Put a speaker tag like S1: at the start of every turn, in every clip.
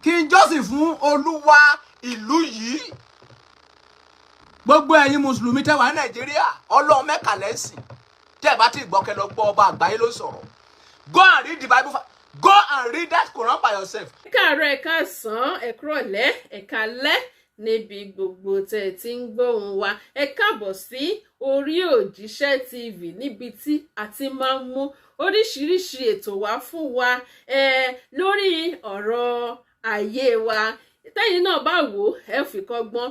S1: Kí n jọ́sìn fún Olúwa ìlú yìí. Gbogbo ẹ̀yin mùsùlùmí tẹ́ wà ní Nàìjíríà, Ọlọ́run Mẹ́kà lẹ́sìn. Tẹ́ ẹ bá ti gbọ́, kẹ́ lọ gbọ́, ọba àgbáyé ló sọ̀rọ̀. Go and read the Bible, go and read that Quran by yourself.
S2: Ẹ káàárọ̀, ẹ káàsán, ẹ kúrọ̀lẹ́, ẹ káalẹ́ níbi gbogbo tẹ́ ẹ ti ń gbóhùn wa. Ẹ káàbọ̀ sí orí Òjíṣẹ́ TV, níbi tí a ti máa ń mú oríṣiríṣi ètò wá fún wa lórí ọ̀rọ̀ ayé wa. Tẹ́yìn náà bá wò ó, ẹ fi kọ́gbọ́n.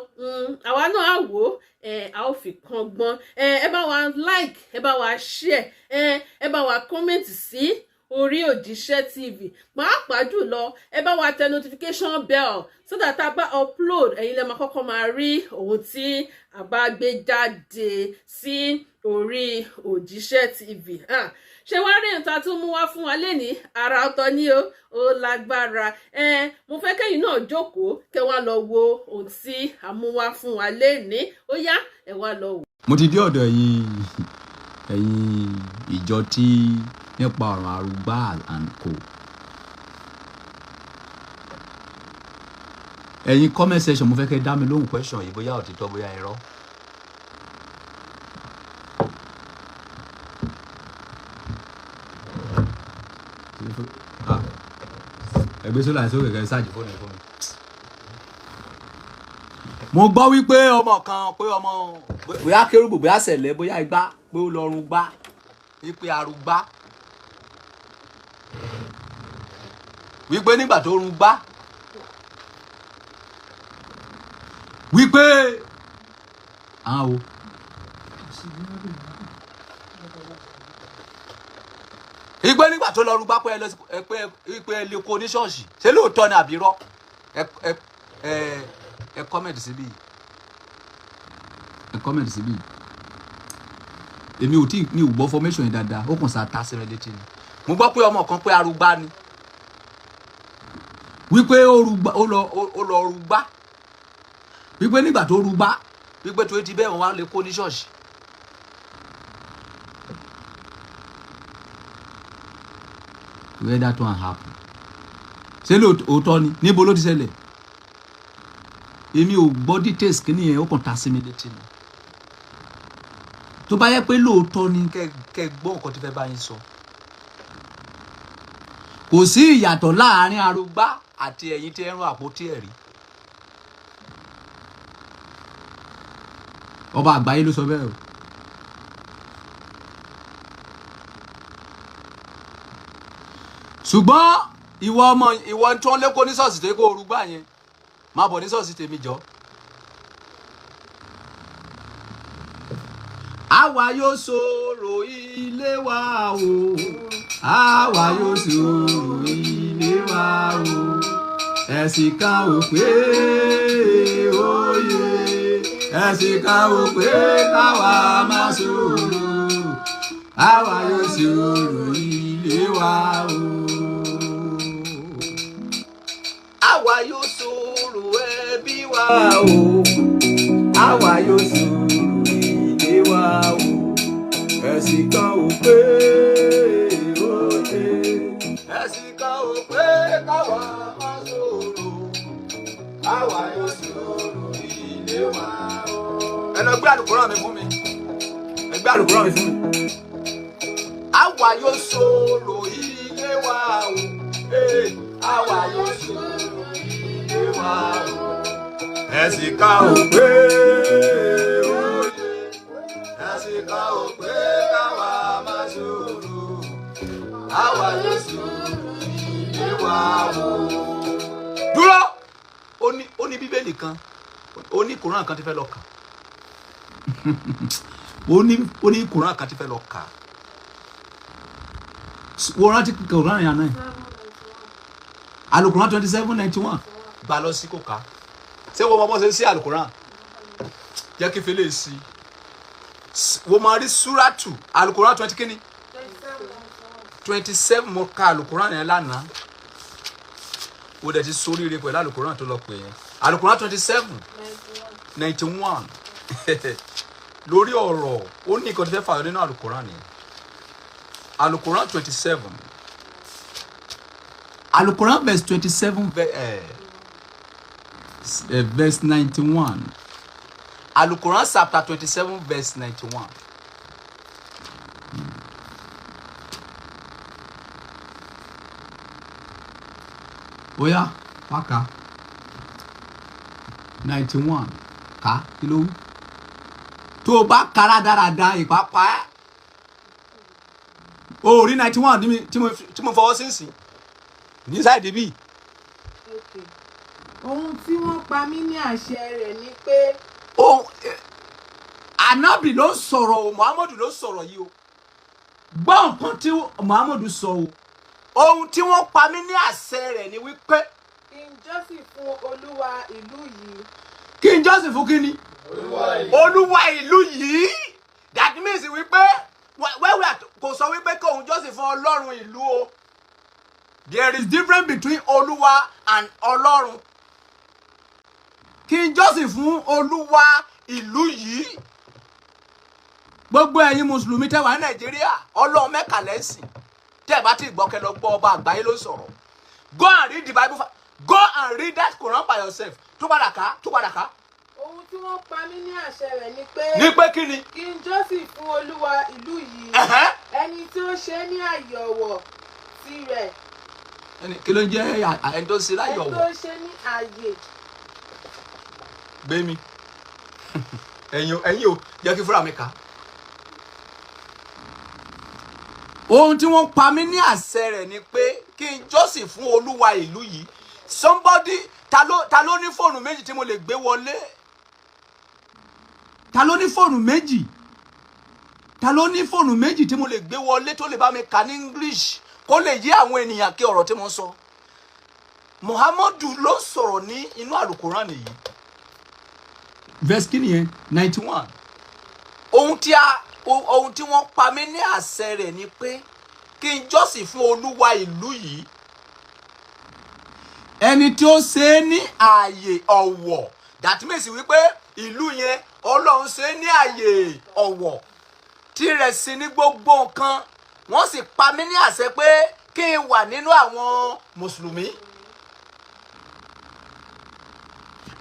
S2: Àwa náà á wò ó, a ó fi kọ́gbọ́n. Ẹ bá wa like, ẹ bá wa share, ẹ bá wa comment sí orí Òjíṣẹ́ TV. Pàápàá jùlọ, ẹ bá wa tẹ notification bell so that a bá upload, ẹ̀yin lẹ máa kọ́kọ́ máa rí ohun tí a bá gbé jáde sí orí Òjíṣẹ́ TV. Ṣé wàá rí nǹkan tó mú wá fún wa lénìí? Ara ọ̀tọ̀ ni o, ó lágbára. Mo fẹ́ kẹ́yìn náà jókòó, kẹ́ wá lọ wo ohun tí a mú wá fún wa lénìí. Ó yá, ẹ wá lọ wò.
S1: Mo ti dé ọ̀dọ̀ ẹ̀yin ìjọ tí nípa ọ̀rọ̀ arúgbá and co. Ẹ̀yin comment section, mo fẹ́ kẹ́ dá mi lóhùn question yìí, bóyá òtítọ́, bóyá irọ́. Ah, ẹgbẹ́ sólà sókè kẹ́ ṣáàjì fóònù fún mi. Mo gbọ́ wípé ọmọ kan, pé ọmọ, bóyá kérúbù, bóyá sẹ̀lẹ̀, bóyá igbá, pé ó lọ run gbá, wípé arúgbá, wípé nígbà tó run gbá, wípé àwọn o wípé nígbà tó lọ run gbá, pé ẹ lọ ẹ pé wípé ẹ lè kó ní ṣọ́ọ̀ṣì. Ṣé lóòótọ́ ni àbí irọ́? Ẹ comment síbí, ẹ comment síbí. Èmi ò tí mi ò gbọ́ formation yẹn dáadáa, ó kàn sá tá sí mi létí ni. Mo gbọ́ pé ọmọ kan, pé arúgbá ni, wípé ó rúgbá, ó lọ rúgbá, wípé nígbà tó rúgbá, wípé tó ti bẹ́ẹ̀, wọ́n wá lè kó ní ṣọ́ọ̀ṣì. Where that one happen? Ṣé lóòótọ́ ni? Níbo ló ti ṣẹlẹ̀? Èmi ò gbọ́ details kí nìyẹn, ó kàn ta sí mi létí ni. Tó bá yẹ pé lóòótọ́ ni, kẹ́ gbọ́ nǹkan tí fẹ́ bá yín sọ. Kò sí ìyàtọ̀ láàrin arúgbá àti ẹ̀yin tí ẹ ń rún àpótí ẹ̀rí. Ọba àgbáyé ló sọ bẹ́ẹ̀ o. Ṣùgbọ́n ìwọ ọmọ, ìwọ tí wọ́n lékó ní ṣọ́ọ̀ṣì tó kó orúgbà yẹn, má bọ̀ ní ṣọ́ọ̀ṣì tèmi jọ. Àwa yóò sọ̀rọ̀ ilé wa o, àwa yóò sọ̀rọ̀ ilé wa o. Ẹ̀sìn kan ò pé òye, ẹ̀sìn kan ò pé káwa má sọ̀rọ̀. Àwa yóò sọ̀rọ̀ ilé wa o. Àwa yóò sọ̀rọ̀ ẹbí wa o, àwa yóò sọ̀rọ̀ ilé wa o. Ẹ̀sìn kan ò pé òye, ẹ̀sìn kan ò pé káwa má sọ̀rọ̀. Àwa yóò sọ̀rọ̀ ilé wa o. Ẹ lọ gbé àlùkòrán mi fún mi, ẹ gbé àlùkòrán mi fún mi. Àwa yóò sọ̀rọ̀ ilé wa o. Ee, àwa yóò sọ̀rọ̀ ilé wa o. Ẹ̀sìn kan ò pé òye, ẹ̀sìn kan ò pé káwa má sọ̀rọ̀. Àwa yóò sọ̀rọ̀ ilé wa o. Dúró, ó ní Bíbélì kan, ó ní Kùrán kan tí fẹ́ lọ kà, ó ní Kùrán kan tí fẹ́ lọ kà. Wọ́n rántí Kùrán yẹn náà, Alukuran 27:91. Gbà lọ sí kò ká. Ṣé wọ́n mọ bọ́ ṣe ń sí Alukuran? Jẹ́ kí fẹlẹ́ sí i. Wọ́n máa rí súrátù Alukuran twenty kíni? 27. Mo ka Alukuran yẹn lánàá. Wo dẹ̀ ti sóríire pẹ̀lú Alukuran tó lọ pè yẹn. Alukuran 27:91. Lórí ọ̀rọ̀, ó ní nǹkan tó fẹ́ fààyàn nínú Alukuran yẹn. Alukuran 27, Alukoran verse 27, verse 91. Alukoran chapter 27 verse 91. Oya, wá 91, ká kí ló wí? Tó o bá kára dáradára, ìpápá ẹ́ o rí 91 tí mo fọwọ́ sí sí ní side bíi.
S3: Okay. Ohun tí wọ́n pa mí ní àṣẹ rẹ̀ ni pé
S1: Ohun Anabi ló sọ̀rọ̀ o, Muhammadu ló sọ̀rọ̀ yìí o. Gbọ́ nǹkan tí Muhammadu sọ o. Ohun tí wọ́n pa mí ní àṣẹ rẹ̀ ni wípé
S3: kí n jọ́sìn fún Olúwa ìlú yìí.
S1: Kí n jọ́sìn fún kí ni? Olúwa ìlú yìí. That means wípé wẹ́wẹ́ kò sọ wípé kí òun jọ́sìn fún Ọlọ́run ìlú o. There is difference between Olúwa and Ọlọ́run. Kí n jọ́sìn fún Olúwa ìlú yìí. Gbogbo ẹ̀yin mùsùlùmí tẹ́ wà ní Nàìjíríà, Ọlọ́run Mẹ́kà lẹ́sìn. Tẹ́ ẹ bá ti gbọ́, kẹ́ lọ gbọ́, ọba àgbáyé ló sọ̀rọ̀. Go and read the Bible. Go and read that Quran by yourself. Tó padà ká, tó padà ká.
S3: Ohun tí wọ́n pa mí ní àṣẹ rẹ̀ ni pé
S1: Ní pé kí ni?
S3: kí n jọ́sìn fún Olúwa ìlú yìí, ẹni tí ó ṣe é ní àyè ọ̀wọ̀ tirẹ̀.
S1: Ẹni kí ló ń jẹ́ ẹni tó ń ṣe láyọ̀
S3: Ẹni
S1: wọ̀?
S3: tó ṣe ní àyè.
S1: Gbé mi. Ẹ̀yin o, ẹ̀yin o, jẹ́ kí fúnra mi kà á. Ohun tí wọ́n pa mí ní àṣẹ rẹ̀ ni pé kí n jọ́sìn fún Olúwa ìlú yìí. Somebody, ta ló ní fóònù méjì tí mo lè gbé wọlé? Ta ló ní fóònù méjì? Ta ló ní fóònù méjì tí mo lè gbé wọlé, tó lè bá mi kà ní English, kó lè yé àwọn ènìyàn kí ọ̀rọ̀ tí mo ń sọ? Muhammadu ló sọ̀rọ̀ ní inú Àlùkùránì yìí. Verse kí nìyẹn? 91. Ohun tí wọ́n pa mí ní àṣẹ rẹ̀ ni pé kí n jọ́sìn fún Olúwa ìlú yìí, ẹni tí ó ṣe é ní ààyè ọ̀wọ̀. That means wípé ìlú yẹn, Ọlọ́run ṣe é ní ààyè ọ̀wọ̀, tirẹ̀ sì ní gbogbo nǹkan. Wọ́n sì pa mí ní àṣẹ pé kí n wà nínú àwọn mùsùlùmí.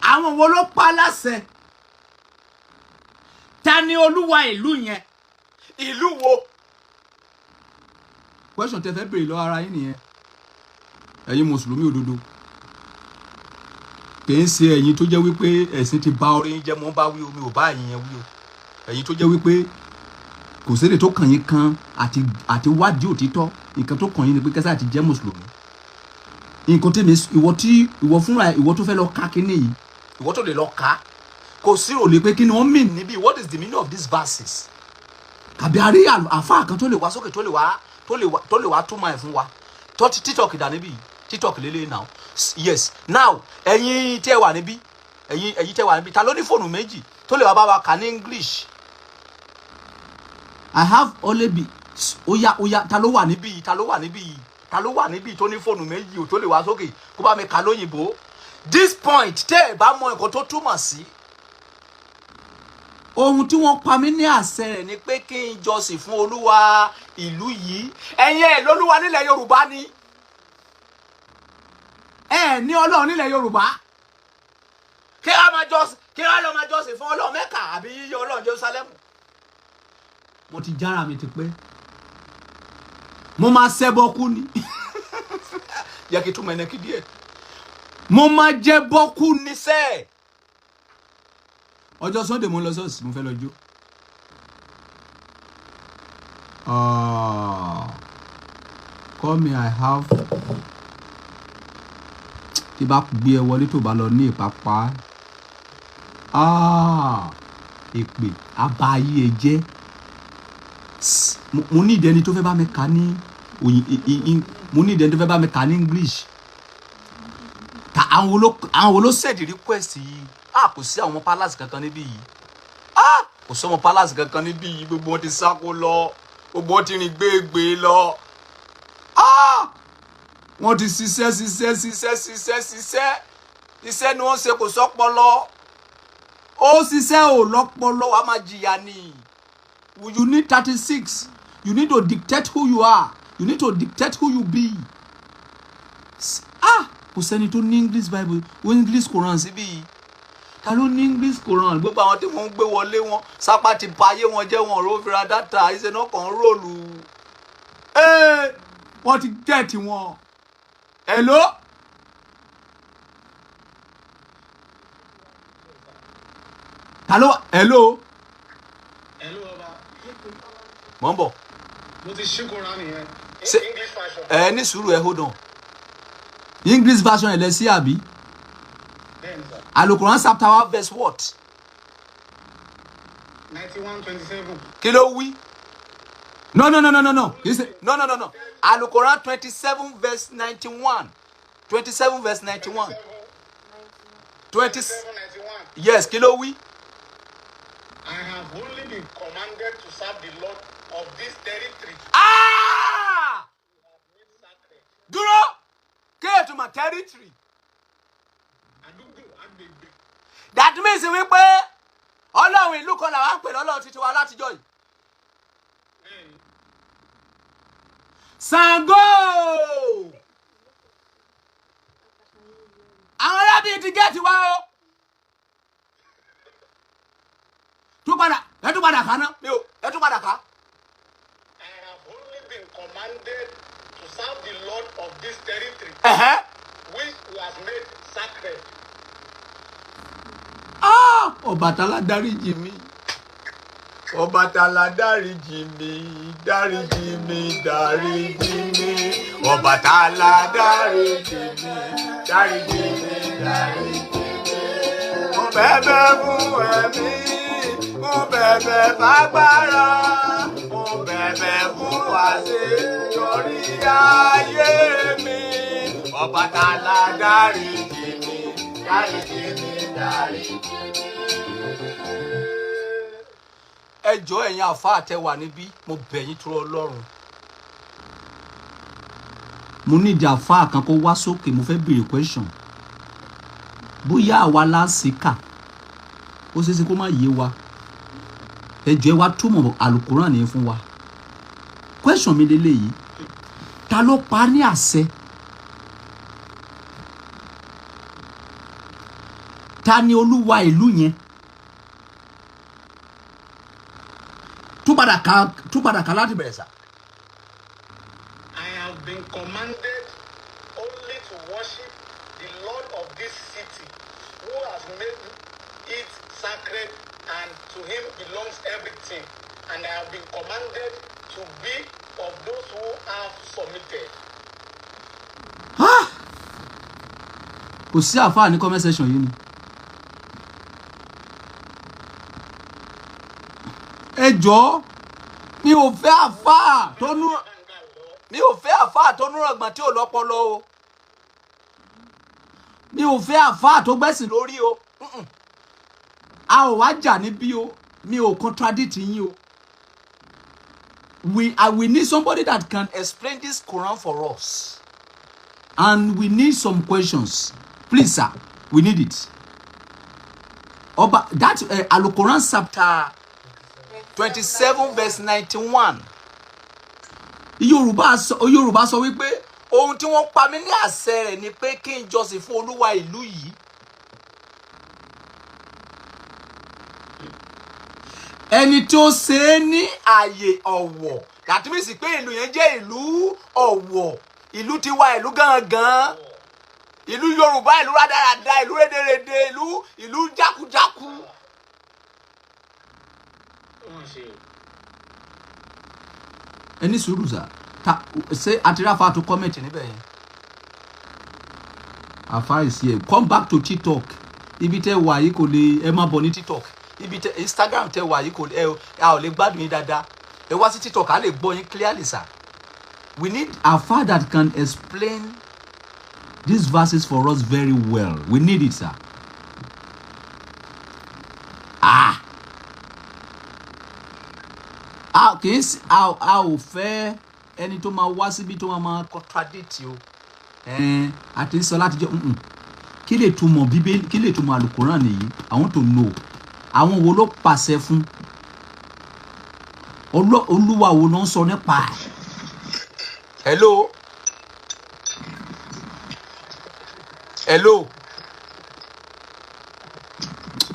S1: Àwọn wo ló pa láṣẹ? Ta ni Olúwa ìlú yẹn? Ìlú wo? Question tẹ fẹ́ béèrè lọ́wọ́ ara yín nìyẹn, ẹ̀yin mùsùlùmí òdodo. Kì í ṣe ẹ̀yin tó jẹ́ wípé ẹ̀sìn ti bà orí yín jẹ́ mo ń bá wí o, mi ò bá ẹ̀yin yẹn wí o. Ẹ̀yin tó jẹ́ wípé kò sédè tó kàn yín kan àti wádìí òtítọ́, nǹkan tó kàn yín ni pé kẹ́sà ti jẹ́ mùsùlùmí. Nǹkan tèmi, ìwọ tí ìwọ fúnra ẹ, ìwọ tó fẹ́ lọ ka kíní yìí, ìwọ tó lè lọ ka, kò sí rò lè pé kí ni wọ́n mean níbí? What is the meaning of these verses? Tàbí a rí àfáà kan tó lè wá sókè, tó lè wá túmọ̀ ẹ̀ fún wa? Tó TikTok dà níbí? TikTok lélẹ̀ now. Yes, now, ẹ̀yin tí ẹ wà níbí, ẹ̀yin tí ẹ wà níbí, ta ló ní fóònù méjì tó lè wá bá wa kà ní English? I have only be, oya oya, ta ló wà níbí? Ta ló wà níbí? Ta ló wà níbí tó ní fóònù méjì tó lè wá sókè kó bá mi kà lóyìnbó? This point, tẹ́ ẹ bá mọ nǹkan tó túmọ̀ sí, ohun tí wọ́n pa mí ní àṣẹ rẹ̀ ni pé kí n jọ́sìn fún Olúwa ìlú yìí. Ẹ̀yin ẹ̀ lólúwa nílẹ̀ Yorùbá ni? Ẹ ní Ọlọ́run nílẹ̀ Yorùbá? Kí wàá lọ máa jọ́sìn fún Ọlọ́run Mẹ́kà àbí Ọlọ́run Jerusalem? Mo ti jára mi ti pé mo máa ṣẹbọ kú ni. Yẹ kí túmọ̀ ẹnẹ kí díẹ̀. Mo máa jẹbọ kú ni sẹ́ẹ̀. Ọjọ́ Sunday, mo ń lọ ṣọ́ọ̀ṣì, mo fẹ́ lọ jó. Ah, call me. I have tí bá gbé ẹ wọlé, tó bá lọ ní ìpapá. Ah, èpè abayé ẹ jẹ́. Mo ní ìdẹni tó fẹ́ bá mi kà ní òyìn mo ní ìdẹni tó fẹ́ bá mi kà ní English. Ta àwọn wo ló send request yìí? Ah, kò sí àwọn palace kankan níbí yìí. Ah, kò sọmọ palace kankan níbí yìí. Gbogbo wọn ti sáko lọ, gbogbo wọn ti rìn gbégbé lọ. Ah, wọ́n ti ṣiṣẹ́ ṣiṣẹ́ ṣiṣẹ́ ṣiṣẹ́ ṣiṣẹ́. Iṣẹ́ ni wọ́n ṣe, kò sọ́pọlọ. Ó ṣiṣẹ́ ò lọ́pọlọ, wàá máa jìyà ni. You need 36. You need to dictate who you are. You need to dictate who you be. Ah, kò sẹ́ni tó ní English Bible o, English Quran síbí yìí. Ta ló ní English Quran? Gbogbo àwọn tí wọ́n ń gbé wọlé, wọn sápá ti ba ayé wọn jẹ́, wọn ò fi ra data ìṣe náà kàn ń roll. Ee, wọ́n ti get wọn. Hello. Ta ló? Hello.
S4: Hello, ọba.
S1: Mọ̀ ń bọ̀.
S4: Mo ti ṣí Quran nìyẹn. English version.
S1: Ẹ ní sùúrù, ẹ hold on. English version ẹ lẹ sí, àbí?
S4: Bẹ́ẹ̀ni, sir.
S1: Alukoran chapter 1 verse what?
S4: 91:27.
S1: Kí ló wí? No, no, no, no, no, no. Kì í ṣe, no, no, no, no. Alukoran 27 verse 91, 27 verse 91, 20.
S4: 7:91.
S1: Yes, kí ló wí?
S4: I have only been commanded to serve the Lord of this territory.
S1: Ah! Dúró, kí ètùmọ̀ territory?
S4: Àdúgbò, agbègbè.
S1: That means wípé ọlọ́run ìlú kan làwọn ń pè lọ́lọ́run títí wa látijọ́ yìí.
S4: Bẹ́ẹ̀ni.
S1: Ṣàngó, àwọn arábìnrin ti get wa o. Tún padà, ẹ tún padà kà ná, mi ò, ẹ tún padà kà.
S4: I have only been commanded to serve the Lord of this territory, which he has made sacred.
S1: Ah! Ọbàtálá, dáríjì mi. Ọbàtálá, dáríjì mi, dáríjì mi, dáríjì mi. Ọbàtálá, dáríjì mi, dáríjì mi, dáríjì mi. Mo bẹ̀bẹ̀ fún ẹ̀mí, mo bẹ̀bẹ̀ fágbára, mo bẹ̀bẹ̀ fún àṣeyọrí ayé mi. Ọbàtálá, dáríjì mi, dáríjì mi, dáríjì mi. Ẹ jọ̀ọ́, ẹ̀yin àfáà tẹ́ wà níbí, mo bẹ̀ yín tó Ọlọ́run. Mo ní ìdí àfáà kan kó wá sókè, mo fẹ́ béèrè question. Bóyá àwa lásìkà, ó ṣeé ṣe kó má yé wa. Ẹ jọ̀ọ́, ẹ wá túmọ̀ àlùkùránì ní fún wa. Question mi lélẹ́yìí: ta ló pa á ní àṣẹ? Ta ni olúwa ìlú yẹn? Tún padà kà, tún padà kà láti bẹ̀rẹ̀ sà.
S4: I have been commanded only to worship the Lord of this city, who has made it sacred, and to him belongs everything. And I have been commanded to be of those who have submitted.
S1: Ah! Kò sí àfáà ní comment section yìí ni. Ẹ jọ̀ọ́, mi ò fẹ́ àfáà tó nú ọgbọ̀n tí ò lọ́pọlọ o. Mi ò fẹ́ àfáà tó gbẹ́sìn lórí o. A ò wá jà níbí o, mi ò contradict yín o. We need somebody that can explain this Quran for us, and we need some questions. Please, sir, we need it. Ọba that Alukoran chapter 27 verse 91. Yorùbá sọ wípé ohun tí wọ́n pa mí ní àṣẹ rẹ̀ ni pé kí n jọ́sìn fún olúwa ìlú yìí. Ẹni tó ṣe é ní ààyè ọ̀wọ̀, that means pé ìlú yẹn jẹ́ ìlú ọ̀wọ̀, ìlú tiwa, ìlú gangan, ìlú Yorùbá, ìlú rádaràda, ìlú rédèrèdè, ìlú jákujáku.
S4: Wọ́n ṣe.
S1: Ẹ ní sùúrù sá. Ta ṣé àtìráfà tó comment níbẹ̀ yẹn? Àfa ìsì ẹ̀, come back to TikTok. Ibi tẹ́ wà yìí kò lè, ẹ má bọ̀ ní TikTok. Ibi tẹ́ Instagram tẹ́ wà yìí kò lè, ẹ a ò lè gbádùn yín dáadáa. Ẹ wá sí TikTok, a lè gbọ́ yín clearly, sir. We need àfa that can explain these verses for us very well. We need it, sir. Ah, a kì í sí, a ò fẹ́ ẹni tó máa wá síbi tó máa contradict o. Ẹn àti sọ láti jẹ kí lè túmọ̀ Bíbélì, kí lè túmọ̀ àlùkòrán nìyí. I want to know, àwọn wo ló pàṣẹ fún? Olúwa wo ló ń sọ nípa ẹ̀? Hello. Hello.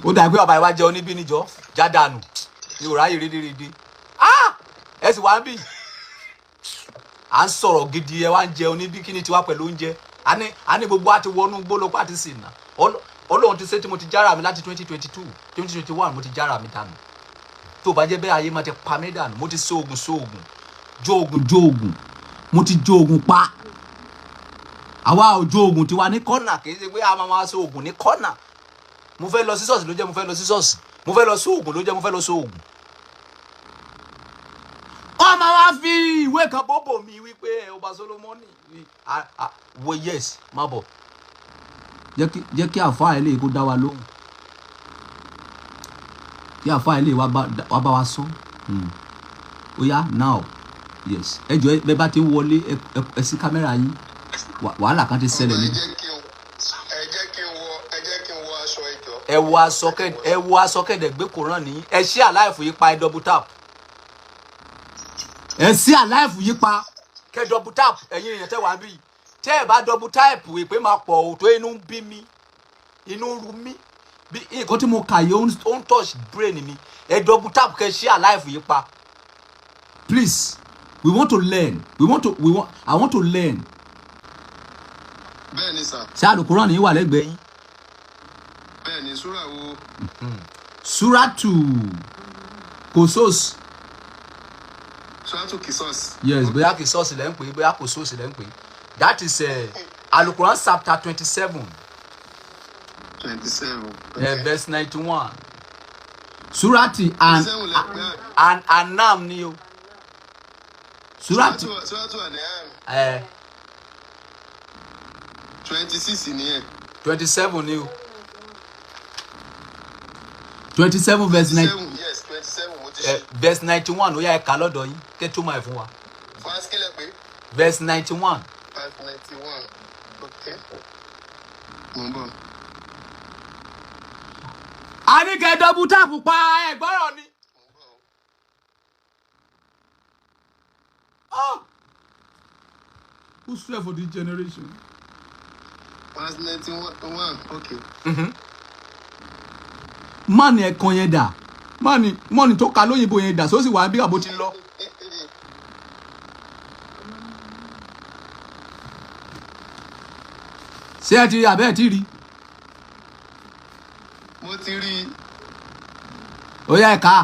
S1: Ó dàgbé bàbá ìwà jẹ́ oníbí níjọ́ jádànù ní òráyè rédèrèdè. Ah! Ẹ sì wá ń bì. À ń sọ̀rọ̀ gidi, ẹ wá ń jẹ oníbí. Kí ni tiwa pẹ̀lú oúnjẹ? A ní gbogbo àti wọnú gbólópá àti sìnà. Ọlọ́run ti ṣe tí mo ti jára mi láti 2022, 2021, mo ti jára mi dànù. Tó bá jẹ́ bẹ́ẹ̀, ayé máa ti pa mí dànù. Mo ti sóògùn sóògùn, jóògùn jóògùn, mo ti jóògùn pa. Àwa ò jóògùn tiwa ní kọ́nà, kì í ṣe pé a máa máa sóògùn ní kọ́nà. Mo fẹ́ lọ sí ṣọ́ọ̀ṣì ló jẹ́ mo fẹ́ lọ sí ṣọ́ọ̀ṣì, mo fẹ́ lọ sóògùn ló jẹ́ mo fẹ́ lọ sóògùn. Wọ́n máa wá fi ìwé kan bóbò mi wípé ọba Solomoni wo. Yes, má bọ̀, jẹ́ kí àfáà eléyìí kó dá wa lóhùn, kí àfáà eléyìí wá bá wa sọ. Ó yá now. Yes, ẹ jọ, ẹ bá ti ń wọlé, ẹ sí kámẹ́rà yín. Wàhálà kan ti ṣẹlẹ̀
S5: Ẹ
S1: níbi.
S5: jẹ́ kí n wọ, ẹ jẹ́ kí n wọ aṣọ, ẹ jọ̀ọ́.
S1: Ẹ wọ aṣọ kẹ, ẹ wọ aṣọ kẹdẹ gbé koran ní. Ẹ ṣí àláìfù yìí pa, ẹ double tap. Ẹ ṣí àláìfù yìí pa, kẹ double tap. Ẹ̀yin èèyàn tẹ́ wà bí, tẹ́ ẹ bá double tap, ìpè máa pọ̀ ò tó. Inú ń bí mi, inú ń ru mí bí nǹkan tí mo kà yìí ó ń touch brain mi. Ẹ double tap, kẹ ṣí àláìfù yìí pa. Please, we want to learn, we want to we want I want to learn.
S5: Bẹ́ẹ̀ ni sà.
S1: Ṣé àlùkùránì ní wà lẹ́gbẹ̀ẹ́ yín?
S5: Bẹ́ẹ̀ ni. Súrà wo?
S1: Suratu Kosos.
S5: Súràtù Kìsọ́s.
S1: Yes, bóyá Kìsọ́ọ̀sì lẹ́ ń pè é, bóyá Kòsóòsì lẹ́ ń pè é. That is Alukuran chapter 27.
S5: 27.
S1: Verse 91, surati and
S5: 7 lẹ pé àbí?
S1: And Anam ni o, surati.
S5: Súràtù Àníhàn. 26 nìyẹn.
S1: 27 ni o, 27 verse 9.
S5: 7, yes, 27, mo ti ṣe.
S1: Verse 91. Ó yá, ẹ kà lọ́dọ̀ yín kẹ́ tó máa fún wa.
S5: Verse kílẹ̀ pé?
S1: Verse 91.
S5: Verse 91, ok, mo ń bọ̀.
S1: A ní kẹ́ double tap pa, ẹ gbọ́rọ̀ ni.
S5: Mo ń bọ̀ o.
S1: Oh! Who swear for this generation?
S5: Verse 91, ok.
S1: Mọ́ọ̀nì ẹ̀kan yẹn dà, mọ́ọ̀nì tó ka lóyìnbó yẹn dà, sósì wà bí àbó ti lọ. Ṣé ẹ ti rí àbẹ́ ẹ ti rí?
S5: Mo ti rí i.
S1: Ó yá, ẹ̀ka.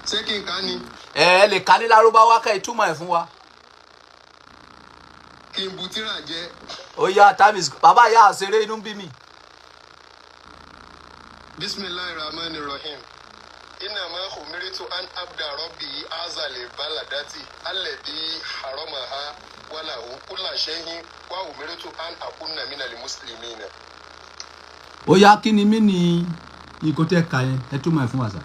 S5: Ṣé kí n kà á ni?
S1: Ẹ ẹ lè ka ní lárúbáwá ká ìtumọ̀ ẹ̀ fún wa.
S5: Kí n bu tírà jẹ.
S1: Ó yá, time is, bàbá ìyá àṣeré, inú ń bí mi.
S5: Bisimilahi rahman rahim. Inama umiritu an abda rabbi azali baladati alladhi haramaha wala kula shay'in wa umiritu an akuna minal muslimina.
S1: Ó yá, kí ni mí ní nǹkan tẹ́ ka yẹn? Ẹ túmọ̀ ẹ̀ fún wa sà.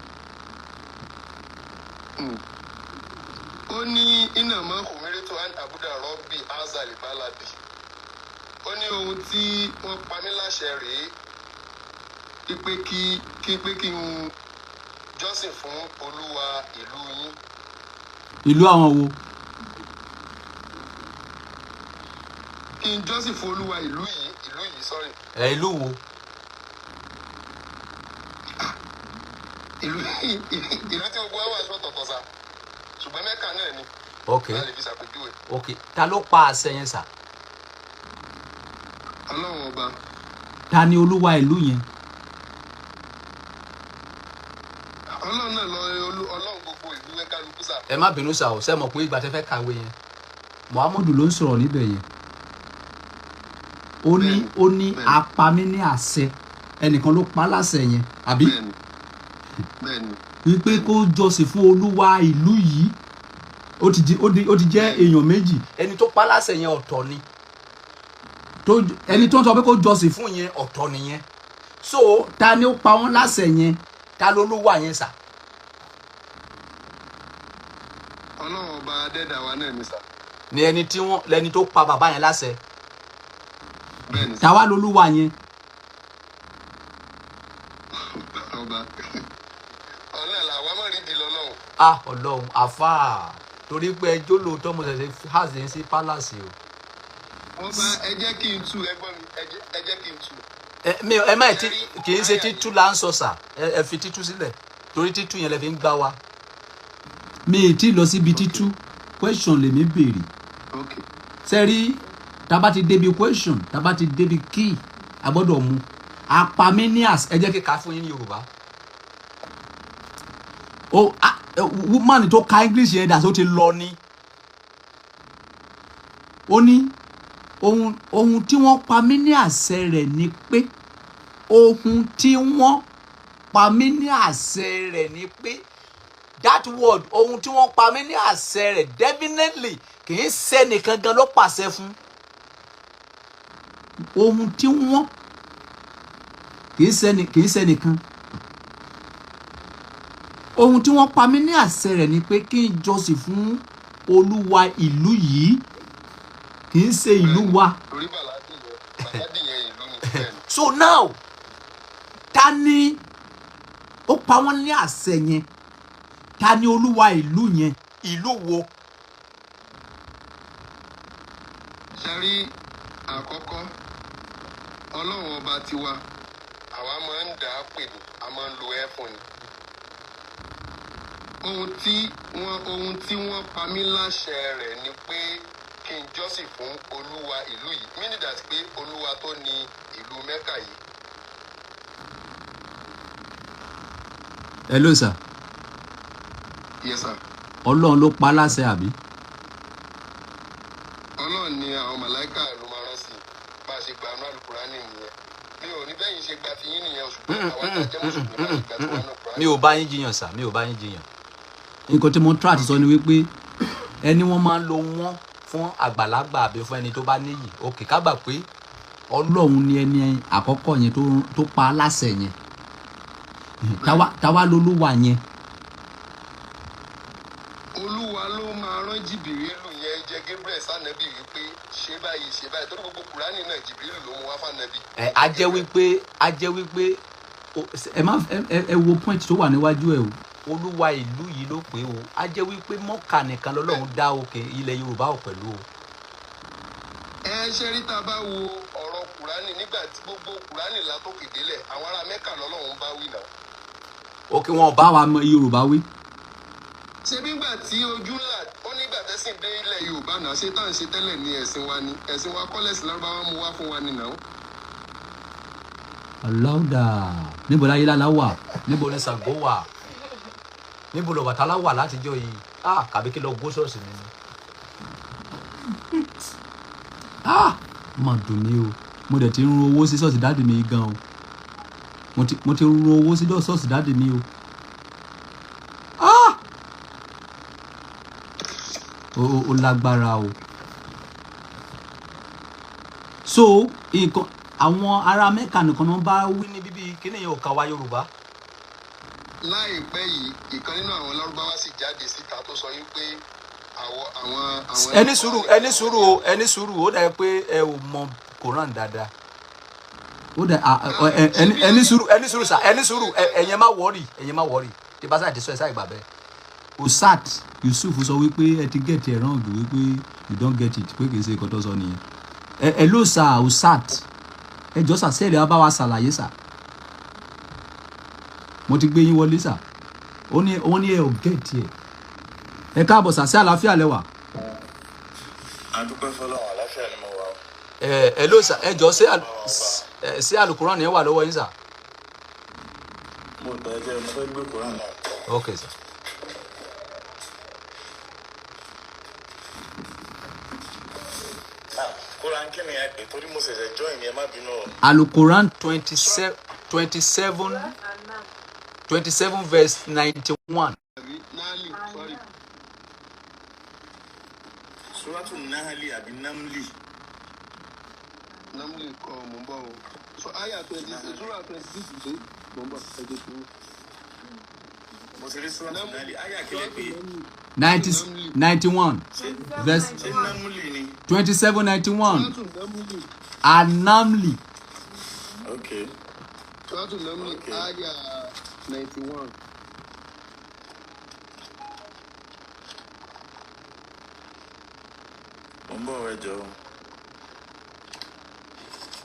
S5: Ó ní inama umiritu an abda rabbi azali baladi. Ó ní ohun tí wọ́n pa mí láṣẹ rèé pípé kí n jọ́sìn fún olúwa ìlú yín.
S1: Ìlú àwọn wo?
S5: Kí n jọ́sìn fún olúwa ìlú yìí, sorry.
S1: Ẹ ìlú wo?
S5: Ìlú tí gbogbo wa wà sọ̀tọ̀tọ̀ sà, ṣùgbọ́n Mẹ́kà náà ni.
S1: Ok.
S5: La lè fi ṣàpèjúwe.
S1: Ok, ta ló pa àṣẹ yẹn sà?
S5: Ọlọ́run ọba.
S1: Ta ni olúwa ìlú yẹn?
S5: Ọlọ́run náà lọ ọlọ́run gbogbo ìlú ní kálukú sà.
S1: Ẹ má bínú sà o, ṣe mọ̀ pé ìgbà tẹ́ fẹ́ kàwé yẹn, Muhammadu ló ń sọ̀rọ̀ níbẹ̀ yẹn. Ó ní apamí ní àṣẹ, ẹnìkan ló pa á láṣẹ yẹn, àbí?
S5: Bẹ́ẹ̀ni, bẹ́ẹ̀ni.
S1: Wípé kó jọ́sìn fún olúwa ìlú yìí, ó ti di ó di ó ti jẹ́ èèyàn méjì. Ẹni tó pa á láṣẹ yẹn ọ̀tọ̀ ni, tó ẹni tó ń sọ pé kó jọ́sìn fún yẹn ọ̀tọ̀ nìyẹn. So ta ni ó pa wọ́n láṣẹ yẹn? Ta ló ló wà yẹn sà?
S5: Ọlọ́run ọba adẹ́dàá wa náà ni sà.
S1: Ni ẹni tí wọ́n lẹni tó pa bàbá yẹn láṣẹ?
S5: Bẹ́ẹ̀ni sà.
S1: Ta wá lolúwa yẹn?
S5: Ọba ọlọ́run làwa má rí di lọ́lọ́run.
S1: Ah, Ọlọ́run, àfáà, torí pé ẹjọ́ lóòótọ́, mo ṣẹ̀ṣẹ̀ hàzẹ́ sí palace o.
S5: Ọba, ẹ jẹ́ kí n tú, ẹ gbọ́ mi, ẹ jẹ́ kí n tú.
S1: Ẹ mi ẹ má ti kì í ṣe títú là ń sọ sà. Ẹ fi títú sílẹ̀ torí títú yẹn lẹ fi ń gbá wa. Mi ì tí ì lọ síbi títú, question lèmi béèrè.
S5: Ok.
S1: Sẹ́rí, tá a bá ti débi question, tá a bá ti débi key, a gbọ́dọ̀ mú apaminias. Ẹ jẹ́ kí ká fún yín ní Yorùbá o. Woman tó ka English yẹn dà, tó ti lọ ni. Ó ní ohun tí wọ́n pa mí ní àṣẹ rẹ̀ ni pé, ohun tí wọ́n pa mí ní àṣẹ rẹ̀ ni pé, that word, ohun tí wọ́n pa mí ní àṣẹ rẹ̀, definitely kì í ṣẹnìkan gan ló pàṣẹ fún. Ohun tí wọ́n kì í ṣẹnìkan. Ohun tí wọ́n pa mí ní àṣẹ rẹ̀ ni pé kí n jọ́sìn fún Olúwa ìlú yìí, kì í ṣe ìlú wa.
S5: Torí bàládì yẹn ìlú ni, bẹ́ẹ̀ ni.
S1: So now, ta ni ó pa wọ́n ní àṣẹ yẹn? Ta ni Olúwa ìlú yẹn? Ìlú wo?
S5: Ṣe rí, àkọ́kọ́, Ọlọ́run Ọba tiwa, àwa máa ń dà á pè ní, a máa ń lo ẹ́ fún ni. Ohun tí wọ́n pa mí láṣẹ rẹ̀ ni pé kí n jọ́sìn fún Olúwa ìlú yìí, meaning that pé Olúwa tó ní ìlú Mẹ́kà yìí.
S1: Hello sir.
S5: Yes sir.
S1: Ọlọ́run ló pa á láṣẹ, àbí?
S5: Ọlọ́run ni àwọn màláìkà ló máa rán sí i. Bá a ṣe gba inú Àlùkùránì nìyẹn. Mi ò ní bẹ́yìn ṣe gba tiyín nìyẹn, ṣùgbọ́n àwa tá a jẹ́ mùsùlùmí, bá a ṣe gba tiwa náà Kùránì.
S1: Mi ò bá yín jiyàn sà, mi ò bá yín jiyàn. Nǹkan tí mo ń try àti sọ ni wípé ẹni wọ́n máa ń lo wọ́n fún àgbàlagbà àbí fún ẹni tó bá níyì. Òkè, ká gbà pé Ọlọ́run ni ẹni àkọ́kọ́ yẹn tó pa á láṣẹ yẹn. Táwa lolúwa yẹn?
S5: Olúwa ló máa rán Jìbìrìlù yẹn, jẹ́ Gabriel, sànẹ́bì wípé ṣe báyìí, ṣe báyìí, torí gbogbo Kùránì náà, Jìbìrìlù ló mú wá fànẹ́bì.
S1: Ẹ a jẹ́ wípé ẹ má ẹ wo point tó wà níwájú ẹ o. Olúwa ìlú yìí ló pé o. A jẹ́ wípé Mọ́kà nìkan lọ́lọ́run dá òkè ilẹ̀ Yorùbá ò pẹ̀lú o.
S5: Ẹ ṣe rí, tá a bá wo ọ̀rọ̀ Kùránì, nígbà tí gbogbo Kùránì látòkè délẹ̀, àwọn ará Mẹ́kà lọ́lọ́run bá wí náà.
S1: Òkè, wọn ò bá wa mọ Yorùbá wí.
S5: Ṣé nígbà tí ojú ńlá ó nígbà tẹ́sìn dé ilẹ̀ Yorùbá náà, ṣé tá à ń ṣe tẹ́lẹ̀ ní ẹ̀sìn wa ni? Ẹ̀sìn wa kọ́lẹ̀sì lárúbáwá mú wá fún wa ni náà.
S1: Aláwùdà, níbo láyé lálá wà? Níbo ní Ṣàngó wà? Níbo lọ̀bàtálá wà látijọ́ yìí? Ah, kàbí kí lọ gbó ṣọ́ọ̀ṣì mi ni. Ah, ó mà dùn mí o. Mo dẹ̀ ti ń ro owó sí ṣọ́ọ̀ṣì daddy mi gan o. Mo ti ro owó sí ṣọ́ọ̀ṣì daddy mi o. Ah, ó lágbára o. So nǹkan àwọn ará Mẹ́ka nìkan ló ń bá wí ní bíbí kíní yẹn, ò kà wá Yorùbá.
S5: Láìpẹ́ yìí, ìkan nínú àwọn lárúbáwá sì jáde síta tó sọ yìí pé àwọn
S1: Ẹni sùúrù, ẹni sùúrù o, ẹni sùúrù. Ó dàbí pé ẹ ò mọ Koran dáadáa. Ó dà ẹni sùúrù, ẹni sùúrù sà, ẹni sùúrù. Ẹ̀yin má worry, ẹ̀yin má worry. Tí bá sáà ti sọ, ẹ sáà ìgbà bẹ́ẹ̀. Osat Yusuf sọ wípé ẹ ti get it wrong, wípé you don't get it, pé kì í ṣe nǹkan tó sọ nìyẹn. Ẹ ló sà, Osat, ẹ jọ sà, sẹ́ẹ̀lì wa bá wa ṣàlàyé sà. Mo ti gbé yín wọlé sà. Ó ní wọ́n ní ẹ ò get ẹ. Ẹ káàbọ̀ sà, sí àlàáfíà lẹ́wà?
S6: Adúpẹ́ fọlọ́run, àlàáfíà ni mo wà o.
S1: Ẹ ló sà, ẹ jọ, ṣé Àlùkùránì yẹn wà lọ́wọ́ yín sà?
S6: Mo tẹ̀ ẹ́ jẹ́, mo fẹ́ gbé Koran náà.
S1: Ok sà.
S6: Náà Koran kí ni ẹ pè? Torí mo ṣẹ̀ṣẹ̀ join ni, ẹ má bínú o.
S1: Alukoran 27 verse 91.
S5: Nali, sorry.
S6: Suratu Nahali àbí Namli?
S5: Namli kọ, mò ń bọ̀ o. So aya 26, sura 26 ṣe, mò ń bọ̀, ẹ jẹ́ kí n.
S6: Mo ti rí Suratu Nahali. Aya kílẹ̀ pé?
S1: 91 verse.
S6: Ṣé Namli ni?
S1: 27 91.
S5: Suratu Namli.
S1: Anamli.
S6: Ok.
S5: Suratu Namli.
S6: Okay.
S5: Aya 91.
S6: Mo ń bọ̀, ẹ jọ̀ọ́.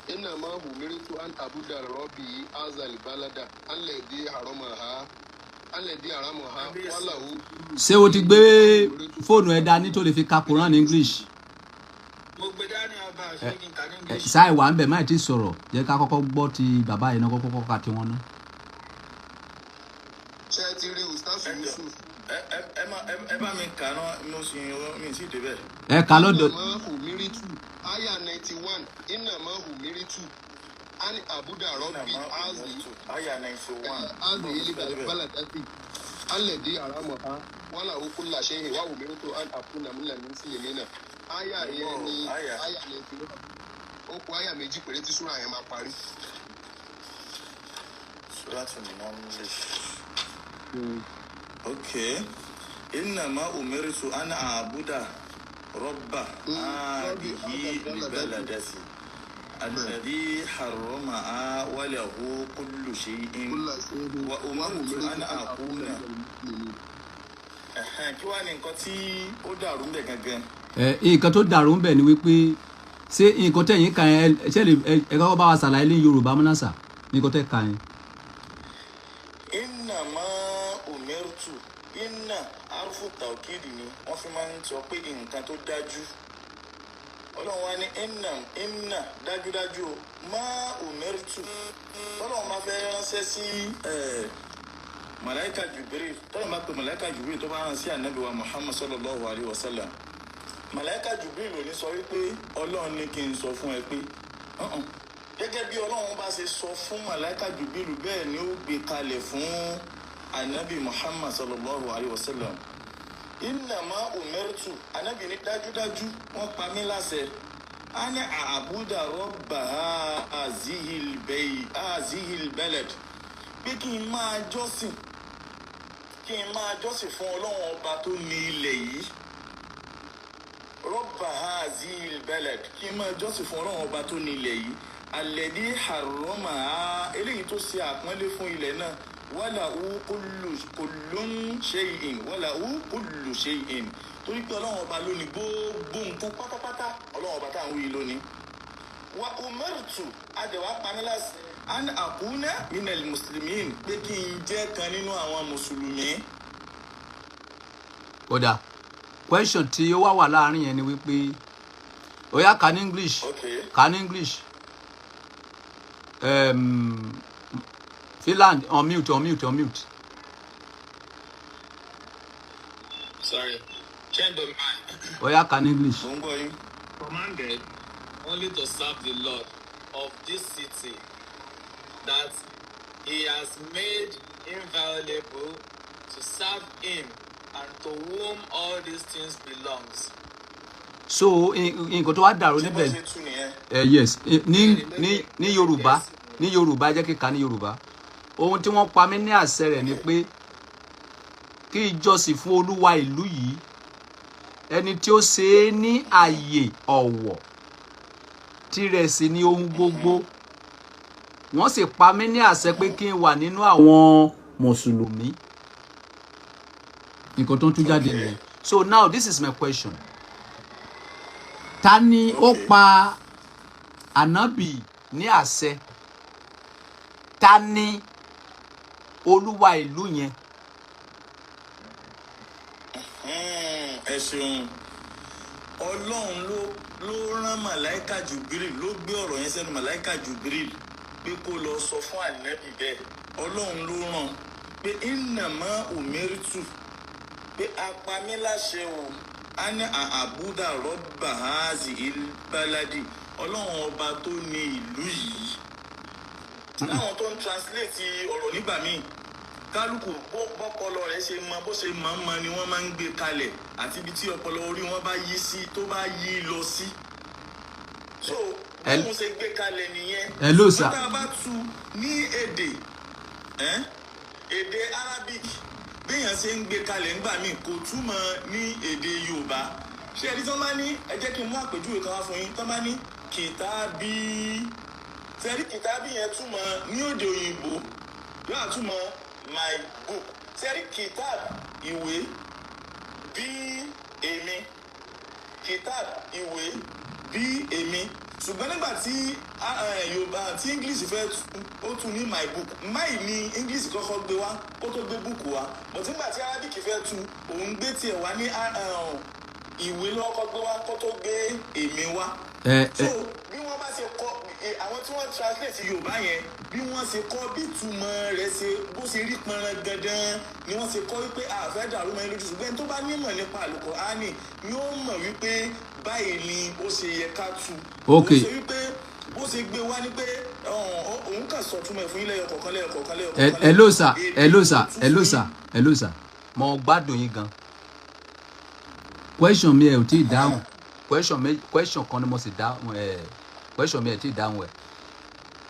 S5: Innama umiritu an abuda rabbi azal balada alladhi haramaha alladhi haramaha walahu.
S1: Ṣé o ti gbé fóònù ẹ dání tó lè fi ka Quran ní English?
S7: Mo gbé dání, ọba. Ṣé kí n kà ní English?
S1: Ṣáì wà ń bẹ̀, má ti sọ̀rọ̀. Jẹ́ ká kọ́kọ́ gbọ́ ti bàbá yìí náà, kọ́kọ́ kọ́kọ́ ka tiwọn náà.
S5: Ṣé ẹ ti rí, Ustaz Yusuf?
S6: Ẹ má ẹ bá mi kà náà, mo sì mi sì débẹ̀.
S1: Ẹ kà lọ́dọ̀.
S5: Innama umiritu, aya 91, innama umiritu an abuda rabbi azi
S6: Aya 91.
S5: azi baladati alladhi haramaha walahu kulla shay'in wa umiritu an akuna minal muslimina. Aya yẹn ni.
S6: Aya.
S5: Aya 91, ó kù aya méjì péré tí súra yẹn máa parí.
S6: Suratu Naml. Okay. Innama umiritu an a'buda rabba hadhihi albaladati alladhi harramaha wa lahu kullu shay'in
S5: kulla shay'in
S6: wa umirtu an akuna.
S5: minal muslimin.
S6: Ẹ̀hẹ́n, kí wàá ní nǹkan tí ó dàrú ń bẹ̀ gangan?
S1: Ẹ, nǹkan tó dàrú ń bẹ̀ ni wípé, ṣé nǹkan tẹ̀yìn kà yẹn, ẹ ṣe lè ẹ kọ́kọ́ bá wa ṣàlàyé ní Yorùbá múnásà nǹkan tẹ̀ kà yẹn.
S6: Innama umirtu, inna arfu tawkidi ni wọ́n fi máa ń sọ pé nǹkan tó dájú. Ọlọ́run wa ní inna, inna dájúdájú o, má umirtu. Tọ́lọ́run máa fẹ́ ránṣẹ́ sí Màláìka Jubril, tọ́lọ́run bá pe Màláìka Jubril tó bá rán sí Ànábì wa Muhammad sallallahu alayhi wa sallam, Màláìka Jubril ò ní sọ wípé Ọlọ́run ní kí n sọ fún ẹ pé uh-uh. Gẹ́gẹ́ bí Ọlọ́run bá ṣe sọ fún Màláìka Jubril, bẹ́ẹ̀ ni ó gbé kalẹ̀ fún Ànábì Muhammad sallallahu alayhi wa sallam. Innama umirtu, Ànábì ní dájúdájú wọ́n pa mí láṣẹ, a ní àbúdà rọ́bà azihil beled, pé kí n máa jọ́sìn, kí n máa jọ́sìn fún Ọlọ́run ọba tó ní ilẹ̀ yìí. Rọ́bà azihil beled, kí n máa jọ́sìn fún Ọlọ́run ọba tó ní ilẹ̀ yìí, alladhi harrama, eléyìí tó ṣe àpọ́nlé fún ilẹ̀ náà, walahu kullun shay'in, walahu kullu shay'in, torí pé Ọlọ́run ọba ló ní gbogbo nǹkan pátápátá. Ọlọ́run ọba tá à ń wí lónìí. Wa umirtu, adẹ̀wà panilas, an akuna minal muslimin, pé kí n jẹ́ kan nínú àwọn mùsùlùmí.
S1: Ó dáa, question tí ó wà wà láàrin yẹn ni wípé, ó yá, kà ní English.
S6: Okay.
S1: Kà ní English. Finland, unmute, unmute, unmute.
S7: Sorry. Change the mind.
S1: Ó yá, kà ní English.
S6: Mo ń gbọ́ yín.
S7: Commanded only to serve the Lord of this city that he has made inviolable, to serve him and to whom all these things belongs.
S1: So nǹkan tó wá dàrú
S6: Ṣé bó
S1: níbẹ̀
S6: ṣe tú nìyẹn?
S1: Yes, ní Yorùbá, ní Yorùbá, jẹ́ kíka ní Yorùbá. Ohun tí wọ́n pa mí ní àṣẹ rẹ̀ ni pé kí ìjọsìn fún Olúwa ìlú yìí, ẹni tí ó ṣe é ní ààyè ọ̀wọ̀, tirẹ̀ sì ni ohun gbogbo. Wọ́n sì pa mí ní àṣẹ pé kí n wà nínú àwọn mùsùlùmí. Nǹkan tó ń tú jáde nìyẹn. So now this is my question: ta ni ó pa Ànábì ní àṣẹ? Ta ni olúwa ìlú yẹn?
S6: Ẹ ṣeun. Ọlọ́run ló rán Màláìka Jubril, ló gbé ọ̀rọ̀ yẹn sẹ́nu Màláìka Jubril pé kó lọ sọ fún Ànábì bẹ́ẹ̀. Ọlọ́run ló rán pé innama umirtu, pé apamíláṣẹ o, a ní àbúdà rọ́bà hazi ilbaladi, Ọlọ́run ọba tó ní ìlú yìí. Láwọn tó ń translate ọ̀rọ̀ nígbà míì, kálukú bó bọ́pọlọ rẹ̀ ṣe mọ, bó ṣe mọ̀ mọ́ ni wọ́n máa ń gbé kalẹ̀, àti ibi tí ọpọlọ orí wọn bá yí sí, tó bá yí lọ sí. So bóun ṣe gbé kalẹ̀ nìyẹn.
S1: Hello, sir.
S6: Ṣùgbọ́n tá a bá tu ní èdè èdè Arabic, béèyàn ṣe ń gbé kalẹ̀ ńgbà míì kò túmọ̀ ní èdè Yorùbá. Ṣé ẹni tó bá ní, ẹ jẹ́ kí n mú àpèjúwe kan wá fún yín. Tó bá ní kìtàbí, sẹ́rí kìtàbí yẹn túmọ̀ ní òde òyìnbó, yóò àtúmọ̀ my book. Sẹ́rí kìtàb ìwé, bí èmi, kìtàb ìwé, bí èmi. Ṣùgbọ́n nígbà tí Yorùbá tí English fẹ́ tú, ó tún ní "my book". "My" ní English kọ́kọ́ gbé wá kó tó gbé "book" wá, but nígbà tí Arabic fẹ́ tú, òun gbé tiẹ̀ wá ní ìwé lọ́kọ́ gbé wá kó tó gbé èmi wá.
S1: Ẹ
S6: So bí wọ́n bá ṣe kọ àwọn tí wọ́n translate Yorùbá yẹn, bí wọ́n ṣe kọ́, bí ìtumọ̀ rẹ̀ ṣe bó ṣe rí pọnran gandan ni wọ́n ṣe kọ́, wípé àfẹ́ dàrú mọ́ ẹ lójú. Ṣùgbọ́n ẹni tó bá nímọ̀ nípa Àlùkùránì yóò mọ̀ wípé báyìí ni ó ṣe yẹ ká tú. Ó ṣe wípé bó ṣe gbé wá ní pé òun kàn sọ túmọ̀ ẹ̀ fún yín lẹ́yọ kọ̀ọ̀kan, lẹ́yọ kọ̀ọ̀kan, lẹ́yọ kọ̀ọ̀kan.
S1: Hello sir, hello sir, hello sir, hello sir. Mo gbádùn yín gan. Question mi, ẹ ò tí ì dáhùn question mi. Question kan ni mo sì dáhùn ẹ. Question mi, ẹ tí ì dáhùn ẹ.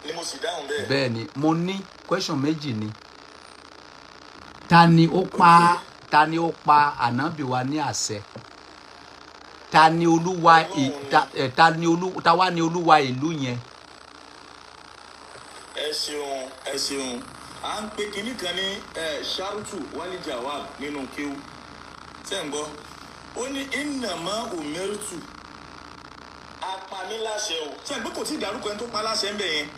S6: Ni mo sì dáhùn bẹ́ẹ̀.
S1: Bẹ́ẹ̀ ni, mo ní question méjì ni. Ta ni ó pa ànábì wa ní àṣẹ? Ta ni olúwa ta ni olú ta wá ní olúwa ìlú yẹn?
S6: Ẹ ṣeun, ẹ ṣeun. À ń pe kinní kan ní sharutu wali jawab nínú kéwú. Ṣé ń gbọ́? Ó ní innama umirtu, apaniláṣẹ o. Ṣé ń gbé? Kò tí ì dárúkọ ẹni tó pa láṣẹ ń bẹ̀ yẹn.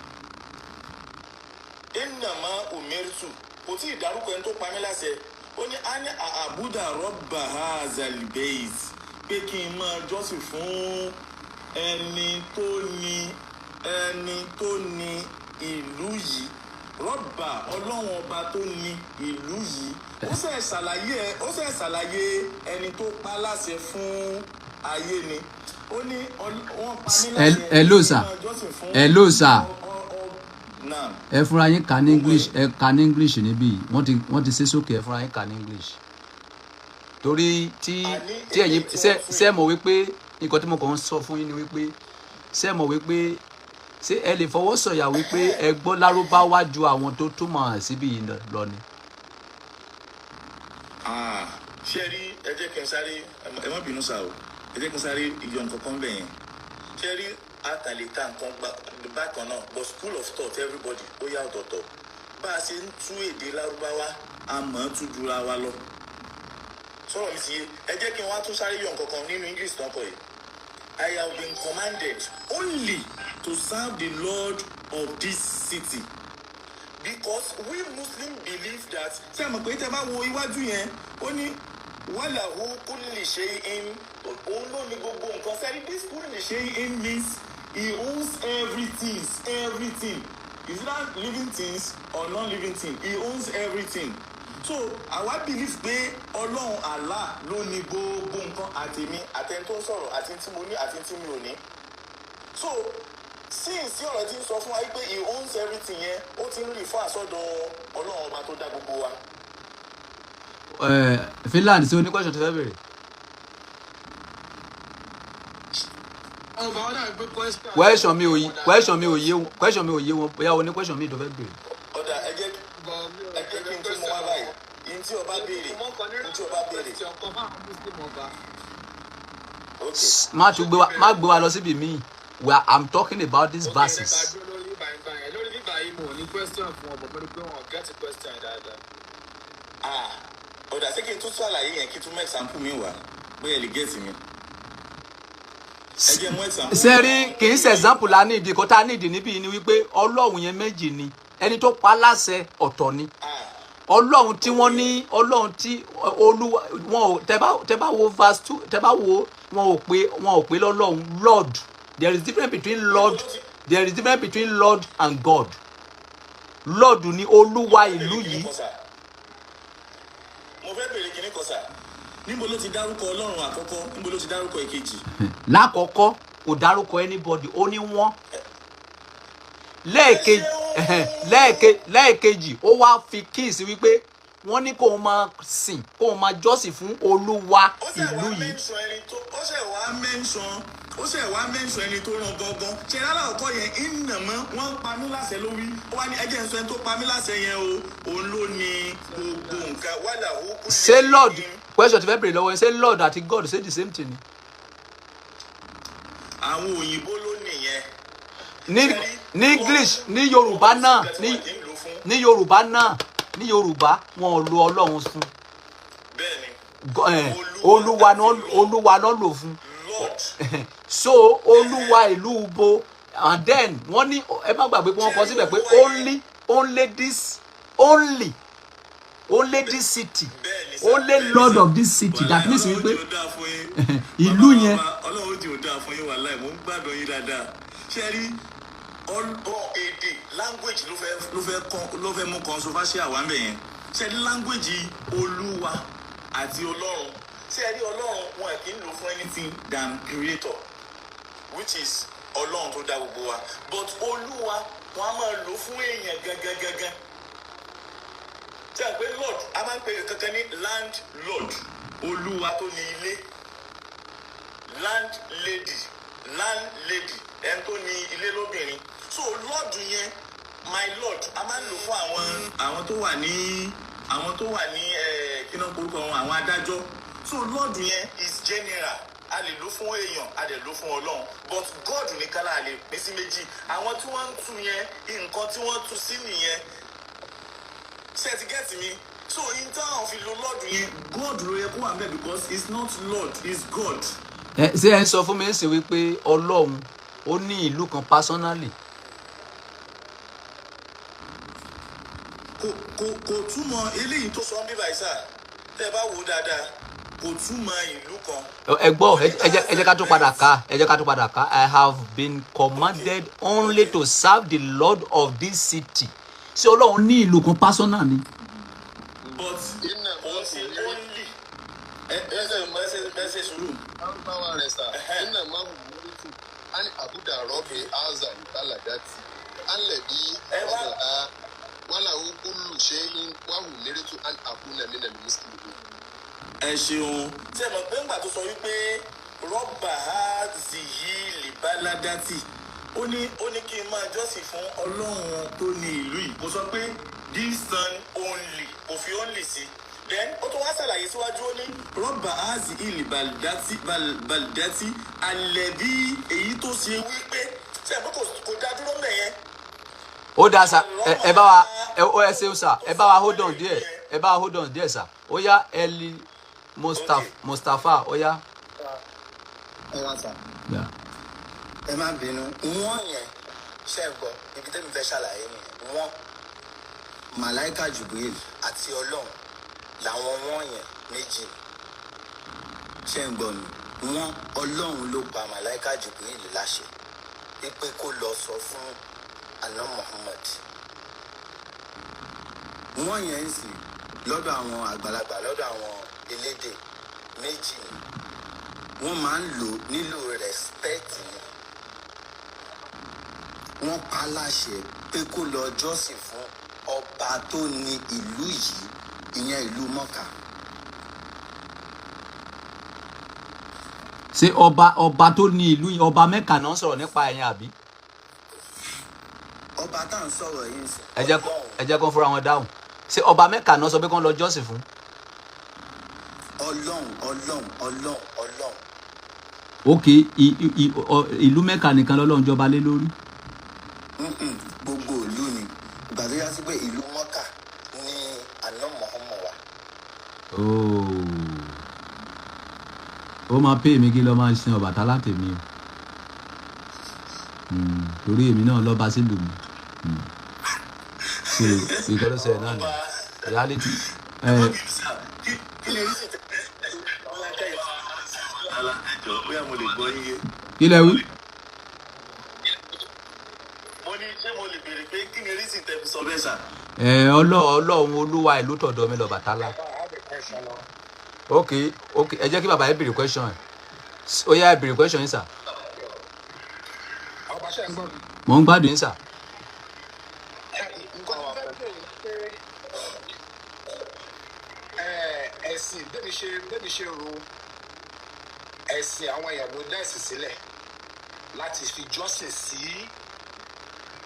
S6: Innama umirtu, kò tí ì dárúkọ ẹni tó pa mí láṣẹ. Ó ní ani a'buda rabba hazal bayt, pé kí n máa jọ́sìn fún ẹni tó ní ìlú yìí. Rọ́bà, Ọlọ́run ọba tó ní ìlú yìí. Ó ṣe ṣàlàyé ẹni tó pa láṣẹ fún ayé ni. Ó ní wọ́n pa mí láṣẹ
S1: Hello
S6: kí n
S1: sir.
S6: máa jọ́sìn fún
S1: Hello sir.
S6: Naam.
S1: Ẹ fúnra yín kà ní English. Ẹ kà ní English níbí. Wọ́n ti ṣe sókè. Ẹ fúnra yín kà ní English, torí tí
S6: Àní
S1: tí ẹ̀yin
S6: èdè tí
S1: ṣe
S6: wọ́n fún
S1: ṣe mọ̀ wípé nǹkan tí mo kàn ń sọ fún yín ni wípé, ṣe mọ̀ wípé, ṣé ẹ lè fọwọ́ sọ̀yà wípé ẹ gbọ́ Lárúbáwá ju àwọn tó túmọ̀ síbí yìí lọ ni?
S6: Ah, ṣé ẹ rí, ẹ jẹ́ kí n sáré, ẹ má bínú sá o, ẹ jẹ́ kí n sáré yọ nǹkan kan bẹ̀ yẹn. Ṣé ẹ rí, àtàlẹ́tà nǹkan bákan náà, but school of thought everybody ó yà ọ̀tọ̀ọ̀tọ̀. Bá a ṣe ń tú èdè Lárúbáwá, a mọ̀ ọ́n tú jura wa lọ. Sọ̀rọ̀ mi ti yé? Ẹ jẹ́ kí n wá tún sáré yọ nǹkan kan nínú English tán kọ yìí. I have been commanded only to serve the Lord of this city because we Muslims believe that. Ṣé ẹ mọ̀ pé tẹ́ bá wo iwájú yẹn, ó ní walahu kulli shay'in, òun ló ní gbogbo nǹkan. Sẹ́ni this kulli shay'in means he owns everything. Everything is either living things or non-living things, he owns everything. So àwa believe pé Ọlọ́run Allah ló ní gbogbo nǹkan, àtèmi, àtẹni tó ń sọ̀rọ̀, àti tí mo ní, àti tí mi ò ní. So since tí ọ̀rọ̀ ti ń sọ fún wa wípé he owns everything yẹn, ó ti ń refer sọ́dọ̀ Ọlọ́run ọba tó dá gbogbo wa.
S1: Ẹ Finland, ṣé o ní question tó fẹ́ bèrè?
S7: Ọba, ó dàbí pé question.
S1: Question mi ò yé wọn. Bóyá o ní question mi tó fẹ́ bèrè.
S6: Ó dáa, ẹ jẹ́ kí n tún mú wá báyìí. Yìí tí ọba béèrè, yìí tí ọba béèrè.
S7: Question kan fáwọn Muslim, ọba.
S6: Ok.
S1: Má gbé wa lọ síbi míì. We are I'm talking about these
S7: Ok, ẹ ká
S1: verses.
S7: dúró lórí bíbá yín báyẹn. Lórí bíbá yìí, mo ò ní question fún ọ, but mo rí pé wọn get question yẹn dáadáa.
S6: Ah, ó dáa, ṣé kí n tún ṣàlàyé yẹn, kí n tún mú example mi wá, bóyá ẹ lè get mi? Ẹ jẹ́ mú example.
S1: Ṣe rí, kì í ṣe example la ní ìdí kan tá a ní ìdí níbí ni wípé Ọlọ́run yẹn, méjì ni. Ẹni tó pa á láṣẹ, ọ̀tọ̀ ni. Ọlọ́run tí wọ́n ní, Ọlọ́run tí Olúwa wọn ò, tẹ bá wo verse 2, tẹ bá wo, wọn ò pé lọ́lọ́run, Lord. There is difference between Lord and God. Lord ni olúwa ìlú yìí.
S6: Mo fẹ́ bèrè kinní kan sà. Níbo ló ti dárúkọ Ọlọ́run àkọ́kọ́? Níbo ló ti dárúkọ ìkejì?
S1: Lákọ̀ọ́kọ́, kò dárúkọ anybody, ó ní wọ́n. Lẹ́ẹ̀kejì, ó wá fi kíìsì wípé wọ́n ní kóun máa sìn, kóun máa jọ́sìn fún olúwa
S6: Ó ṣe
S1: ìlú
S6: wá
S1: yìí.
S6: mention ẹni tó, ó ṣe wá mention ẹni tó ràn gangan. Ṣe rárá, ọkọ yẹn ìnàmọ́ wọ́n pa mí láṣẹ lórí. Ó wá ní ẹjẹ́ ń sọ ẹni tó pa mí láṣẹ yẹn o, òun ló ní gbogbo nǹkan wàhálà ó kú.
S1: Ṣé Lord, question ti fẹ́ bèrè lọ́wọ́ yín, ṣé Lord àti God, ṣé the same thing ni?
S6: Àwọn òyìnbó ló nìyẹn.
S1: Ní English, ní Yorùbá náà, ní Yorùbá, wọn ò lo Ọlọ́run fún.
S6: Bẹ́ẹ̀ni.
S1: Olúwa náà, Olúwa náà lò fún.
S6: Lord. Lord.
S1: So olúwa ìlú bo, and then wọ́n ní, ẹ má gbàgbé pé wọ́n kọ síbẹ̀ pé only this, only this city,
S6: Bẹ́ẹ̀ni sir.
S1: only lord of this city. That means
S6: Ọlọ́run
S1: wípé
S6: jẹ́ ó dáa fún yín.
S1: ìlú
S6: Bàbá
S1: yẹn.
S6: wa, Ọlọ́run jẹ́ ó dáa fún yín, wàláì mò ń gbádùn yín dáadáa. Ṣé ẹ rí èdè, language ló fẹ́ mú controversial wá ń bẹ̀ yẹn. Ṣé ẹ rí language olúwa àti ọlọ́run? Ṣé ẹ rí ọlọ́run, wọn kì í lò fún anything than creator, which is ọlọ́run tó dá gbogbo wa, but olúwa, wọn a máa lò fún èèyàn gangan gangan. Ṣé à ń pè lord, a máa ń pè kankan ní landlord, olúwa tó ní ilé, landlady, landlady, ẹni tó ní ilé lóbìnrin. So lord yẹn, my lord, a máa ń lò fún àwọn tó wà ní kí náà porúkọ wọn, àwọn adájọ́. So lord yẹn is general, a lè lò fún èèyàn, a lè lò fún ọlọ́run, but God nìkan la lè pín sí méjì. Àwọn tí wọ́n ń tú yẹn, nǹkan tí wọ́n tú sí nìyẹn. Ṣé ẹ ti get mi? So in táwọn fi lo lord yẹn, God ló yẹ kó wà níbẹ̀, because it's not lord, it's God.
S1: Ẹ ṣé ẹ ń sọ fún mi ń sìn wípé ọlọ́run ó ní ìlú kan personally?
S6: Kò túmọ̀ eléyìí tó sọ ń bí báyìí sà. Tẹ́ ẹ bá wò ó dáadáa, kò túmọ̀ ìlú kan.
S1: Ẹ gbọ́, ẹ jẹ́ ká tó padà ká, ẹ jẹ́ ká tó padà ká. "I have been commanded only to serve the lord of this city." Ṣé ọlọ́run ní ìlú kan personal ni?
S6: But
S5: Iná
S6: kò ń ṣe only. Ẹ ṣe sùúrù.
S5: Lárúbáwá rẹ̀ sà, إنما أمرت أن أعبد رب هذا البلد الذي
S6: Ẹ wá.
S5: وله كل شيء وأمرت أن أكون من المسلمين.
S6: Ẹ ṣeun. Ṣé ẹ mọ̀ pé ńgbà tó sọ wípé رب هذه البلدة, ó ní kí n máa jọ́sìn fún ọlọ́run tó ní ìlú yìí, kò sọ pé this son only, kò fi only sí. Then ó tún wá ṣàlàyé síwájú, ó ní رب هذه البلدة البلدة الذي, èyí tó ṣe wípé, ṣé ẹ mọ̀ kò dá dúró mẹ́yẹn.
S1: Ó dáa sà, ẹ bá wa ẹ ó ẹ ṣeun sà. Ẹ bá wa hold on díẹ̀, ẹ bá wa hold on díẹ̀ sà. Ó yá, Eli Mustapha, Mustapha, ó yá.
S8: Ẹ wá sà. Ẹ má bínú, wọ́n yẹn ṣe é gbọ́, ibi tẹ́mi fẹ́ ṣàlàyé nìyẹn. Wọ́n Màláìka Jubril àti ọlọ́run làwọn wọ́n yẹn méjì. Ṣe ń gbọ́ mi? Wọ́n ọlọ́run ló pa Màláìka Jubril láṣẹ pé kó lọ sọ fún àná Muhammad. Wọ́n yẹn ń sìn lọ́dọ̀ àwọn àgbàlagbà, lọ́dọ̀ àwọn elédè méjì ni wọ́n máa ń lò nílò respect ni. Wọ́n pa á láṣẹ pé kó lọ jọ́sìn fún ọba tó ní ìlú yìí, ìyẹn ìlú Mọ́kà.
S1: Ṣé ọba tó ní ìlú yìí, ọba Mẹ́kà náà ń sọ̀rọ̀ nípa ẹ̀yìn àbí?
S8: Ọba tá à ń sọ̀rọ̀ yìí ń sìn.
S1: Ẹ jẹ́ kó fúnra wọn dáhùn. Ṣé ọba Mẹ́kà náà sọ pé kó lọ jọ́sìn fún?
S8: Ọlọ́run, ọlọ́run, ọlọ́run, ọlọ́run.
S1: Ok, ìlú Mẹ́kà nìkan lọ́lọ́run jọba lé lórí?
S8: Gbogbo ìlú ni. Ìgbà tó yá sí pé ìlú Mọ́kà ní àná Muhammad wà.
S1: Ooo. Ó máa pè mí kí lọ́ọ́ máa sin Ọbàtálá tèmi o. Torí èmi náà lọ́ba sílùú mi. So ìkọ́ ló ṣẹlẹ̀ náà ni reality.
S6: Kí ni reason tẹ ẹjọ, bóyá mo lè gbọ́ yín yé?
S1: Kí lẹ wí?
S6: Mo ní ṣé mo lè béèrè pé kí ni reason tẹ fi sọ bẹ́ẹ̀ sà?
S1: Ẹ Ọlọ́run olúwa ìlú tọ̀dọ̀ mi lọ́bàtálá.
S4: I have a question now.
S1: Ok, ẹ jẹ́ kí bàbá yẹn béèrè question ẹ̀. Ó yá, ẹ béèrè question yín sà.
S4: Ọba, ṣe ń gbọ́ mi?
S1: Mò ń gbádùn yín sà.
S4: Nǹkan tí mo fẹ́ bèèrè ni pé ẹ̀sìn bẹ́mi ṣe ro ẹ̀sìn, àwọn èèyàn ló dá ẹ̀sìn sílẹ̀ láti fi jọ́sìn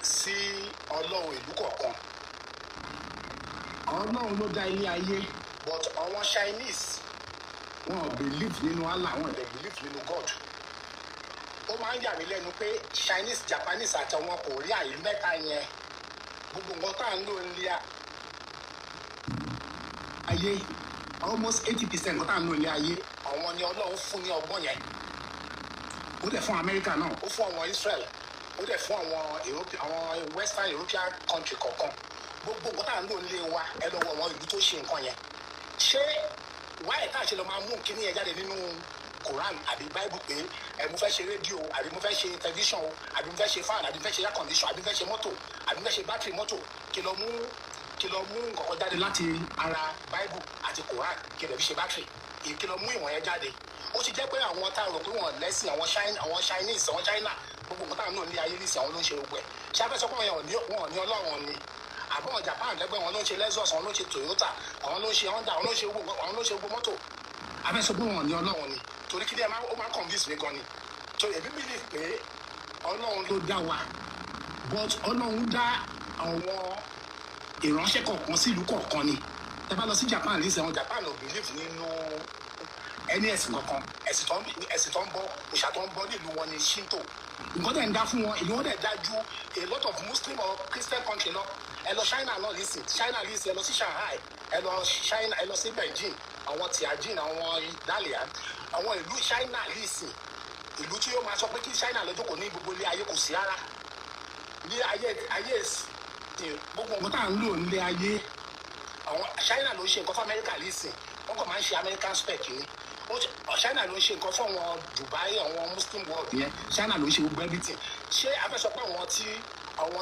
S4: sí ọlọ́run ìlú kọ̀ọ̀kan. Ọlọ́run ló dá ilé ayé, but àwọn Chinese, wọn ò believe nínú Allah, wọn ò dẹ̀ believe nínú God. Ó máa ń yà mí lẹ́nu pé Chinese, Japanese àti àwọn Korea, ìlú mẹ́ta yẹn, gbogbo nǹkan tá à ń lò nílé ayé, almost 80% nǹkan tá à ń lò nílé ayé, àwọn ni ọlọ́run fún ní ọgbọ́n yẹn. Ó dẹ̀ fún Amẹ́ríkà náà, ó fún àwọn Israel, ó dẹ̀ fún àwọn Europe, àwọn Western European country kọ̀ọ̀kan. Gbogbo nǹkan tá à ń lò nílé wa, ẹ lọ wọ àwọn ìlú tó ṣe nǹkan yẹn. Ṣé wáyé tá a ṣe lọ máa mú kíní yẹn jáde nínú Quran àbí Bible pé ẹ mo fẹ́ ṣe rédíò, àbí mo fẹ́ ṣe tẹlifíṣàn o, àbí mo fẹ́ ṣe fan, àbí mo fẹ́ ṣe air condition, àbí mo fẹ́ ṣe mọ́tò, àbí mo fẹ́ ṣe battery mọ́tò, kí lọ mú nǹkan kan jáde láti ara Bible àti Quran, kí lọ fi ṣe battery, kí lọ mú ìwọ̀n yẹn jáde? Ó ti jẹ́ pé àwọn tá a rò pé wọ́n lẹ́sìn, àwọn China, àwọn Chinese, àwọn China, gbogbo nǹkan tá à ń lò ní ayé nísìn, àwọn ló ń ṣe gbogbo ẹ̀. Ṣé a fẹ́ sọ pé wọn ò ní Ọlọ́run ni? Àbọ̀n Japan lẹ́gbẹ́ wọn ló ń ṣe Lexus, àwọn ló ń ṣe Toyota, àwọn ló ń ṣe Honda, àwọn ló ń ṣe gbogbo mọ́tò. A fẹ́ sọ pé wọn ò ní Ọlọ́run ni? Torí kí ni ẹ máa, ó máa convince mi gan ni. So èmi believe pé Ọlọ́run ló dá wa, but Ọlọ́run dá àwọn ìránṣẹ́ kọ̀ọ̀kan sí ìlú kọ̀ọ̀kan ni. Ẹ bá lọ sí Japan nísìnyí, àwọn Japan ò believe nínú ẹni ẹ̀sìn kankan. Ẹ̀sìn tó ń bọ, òòṣà tó ń bọ nílùú wọn ni Shinto. Nǹkan tẹ̀ ń dá fún wọn, ìlú wọn dẹ̀ dá ju a lot of Muslim or Christian country lọ. Ẹ lọ China náà nísìn, China nísìn, ẹ lọ sí Shanghai, ẹ lọ China, ẹ lọ sí Beijing, àwọn Tianjin, àwọn Dalian, àwọn ìlú China nísìn, ìlú tí yóò máa sọ pé kí China lọ jókòó ní gbogbo ilé ayé, kò sí rárá ní ayé ayé ìsìn. Gbogbo nǹkan tá à ń lò nílé ayé, àwọn China ló ń ṣe nǹkan fún America nísìn. Wọ́n kàn máa ń ṣe American spec ni. China ló ń ṣe nǹkan fún àwọn Dubai, àwọn Muslim world yẹn. China ló ń ṣe gbogbo everything. Ṣé a fẹ́ sọ pé àwọn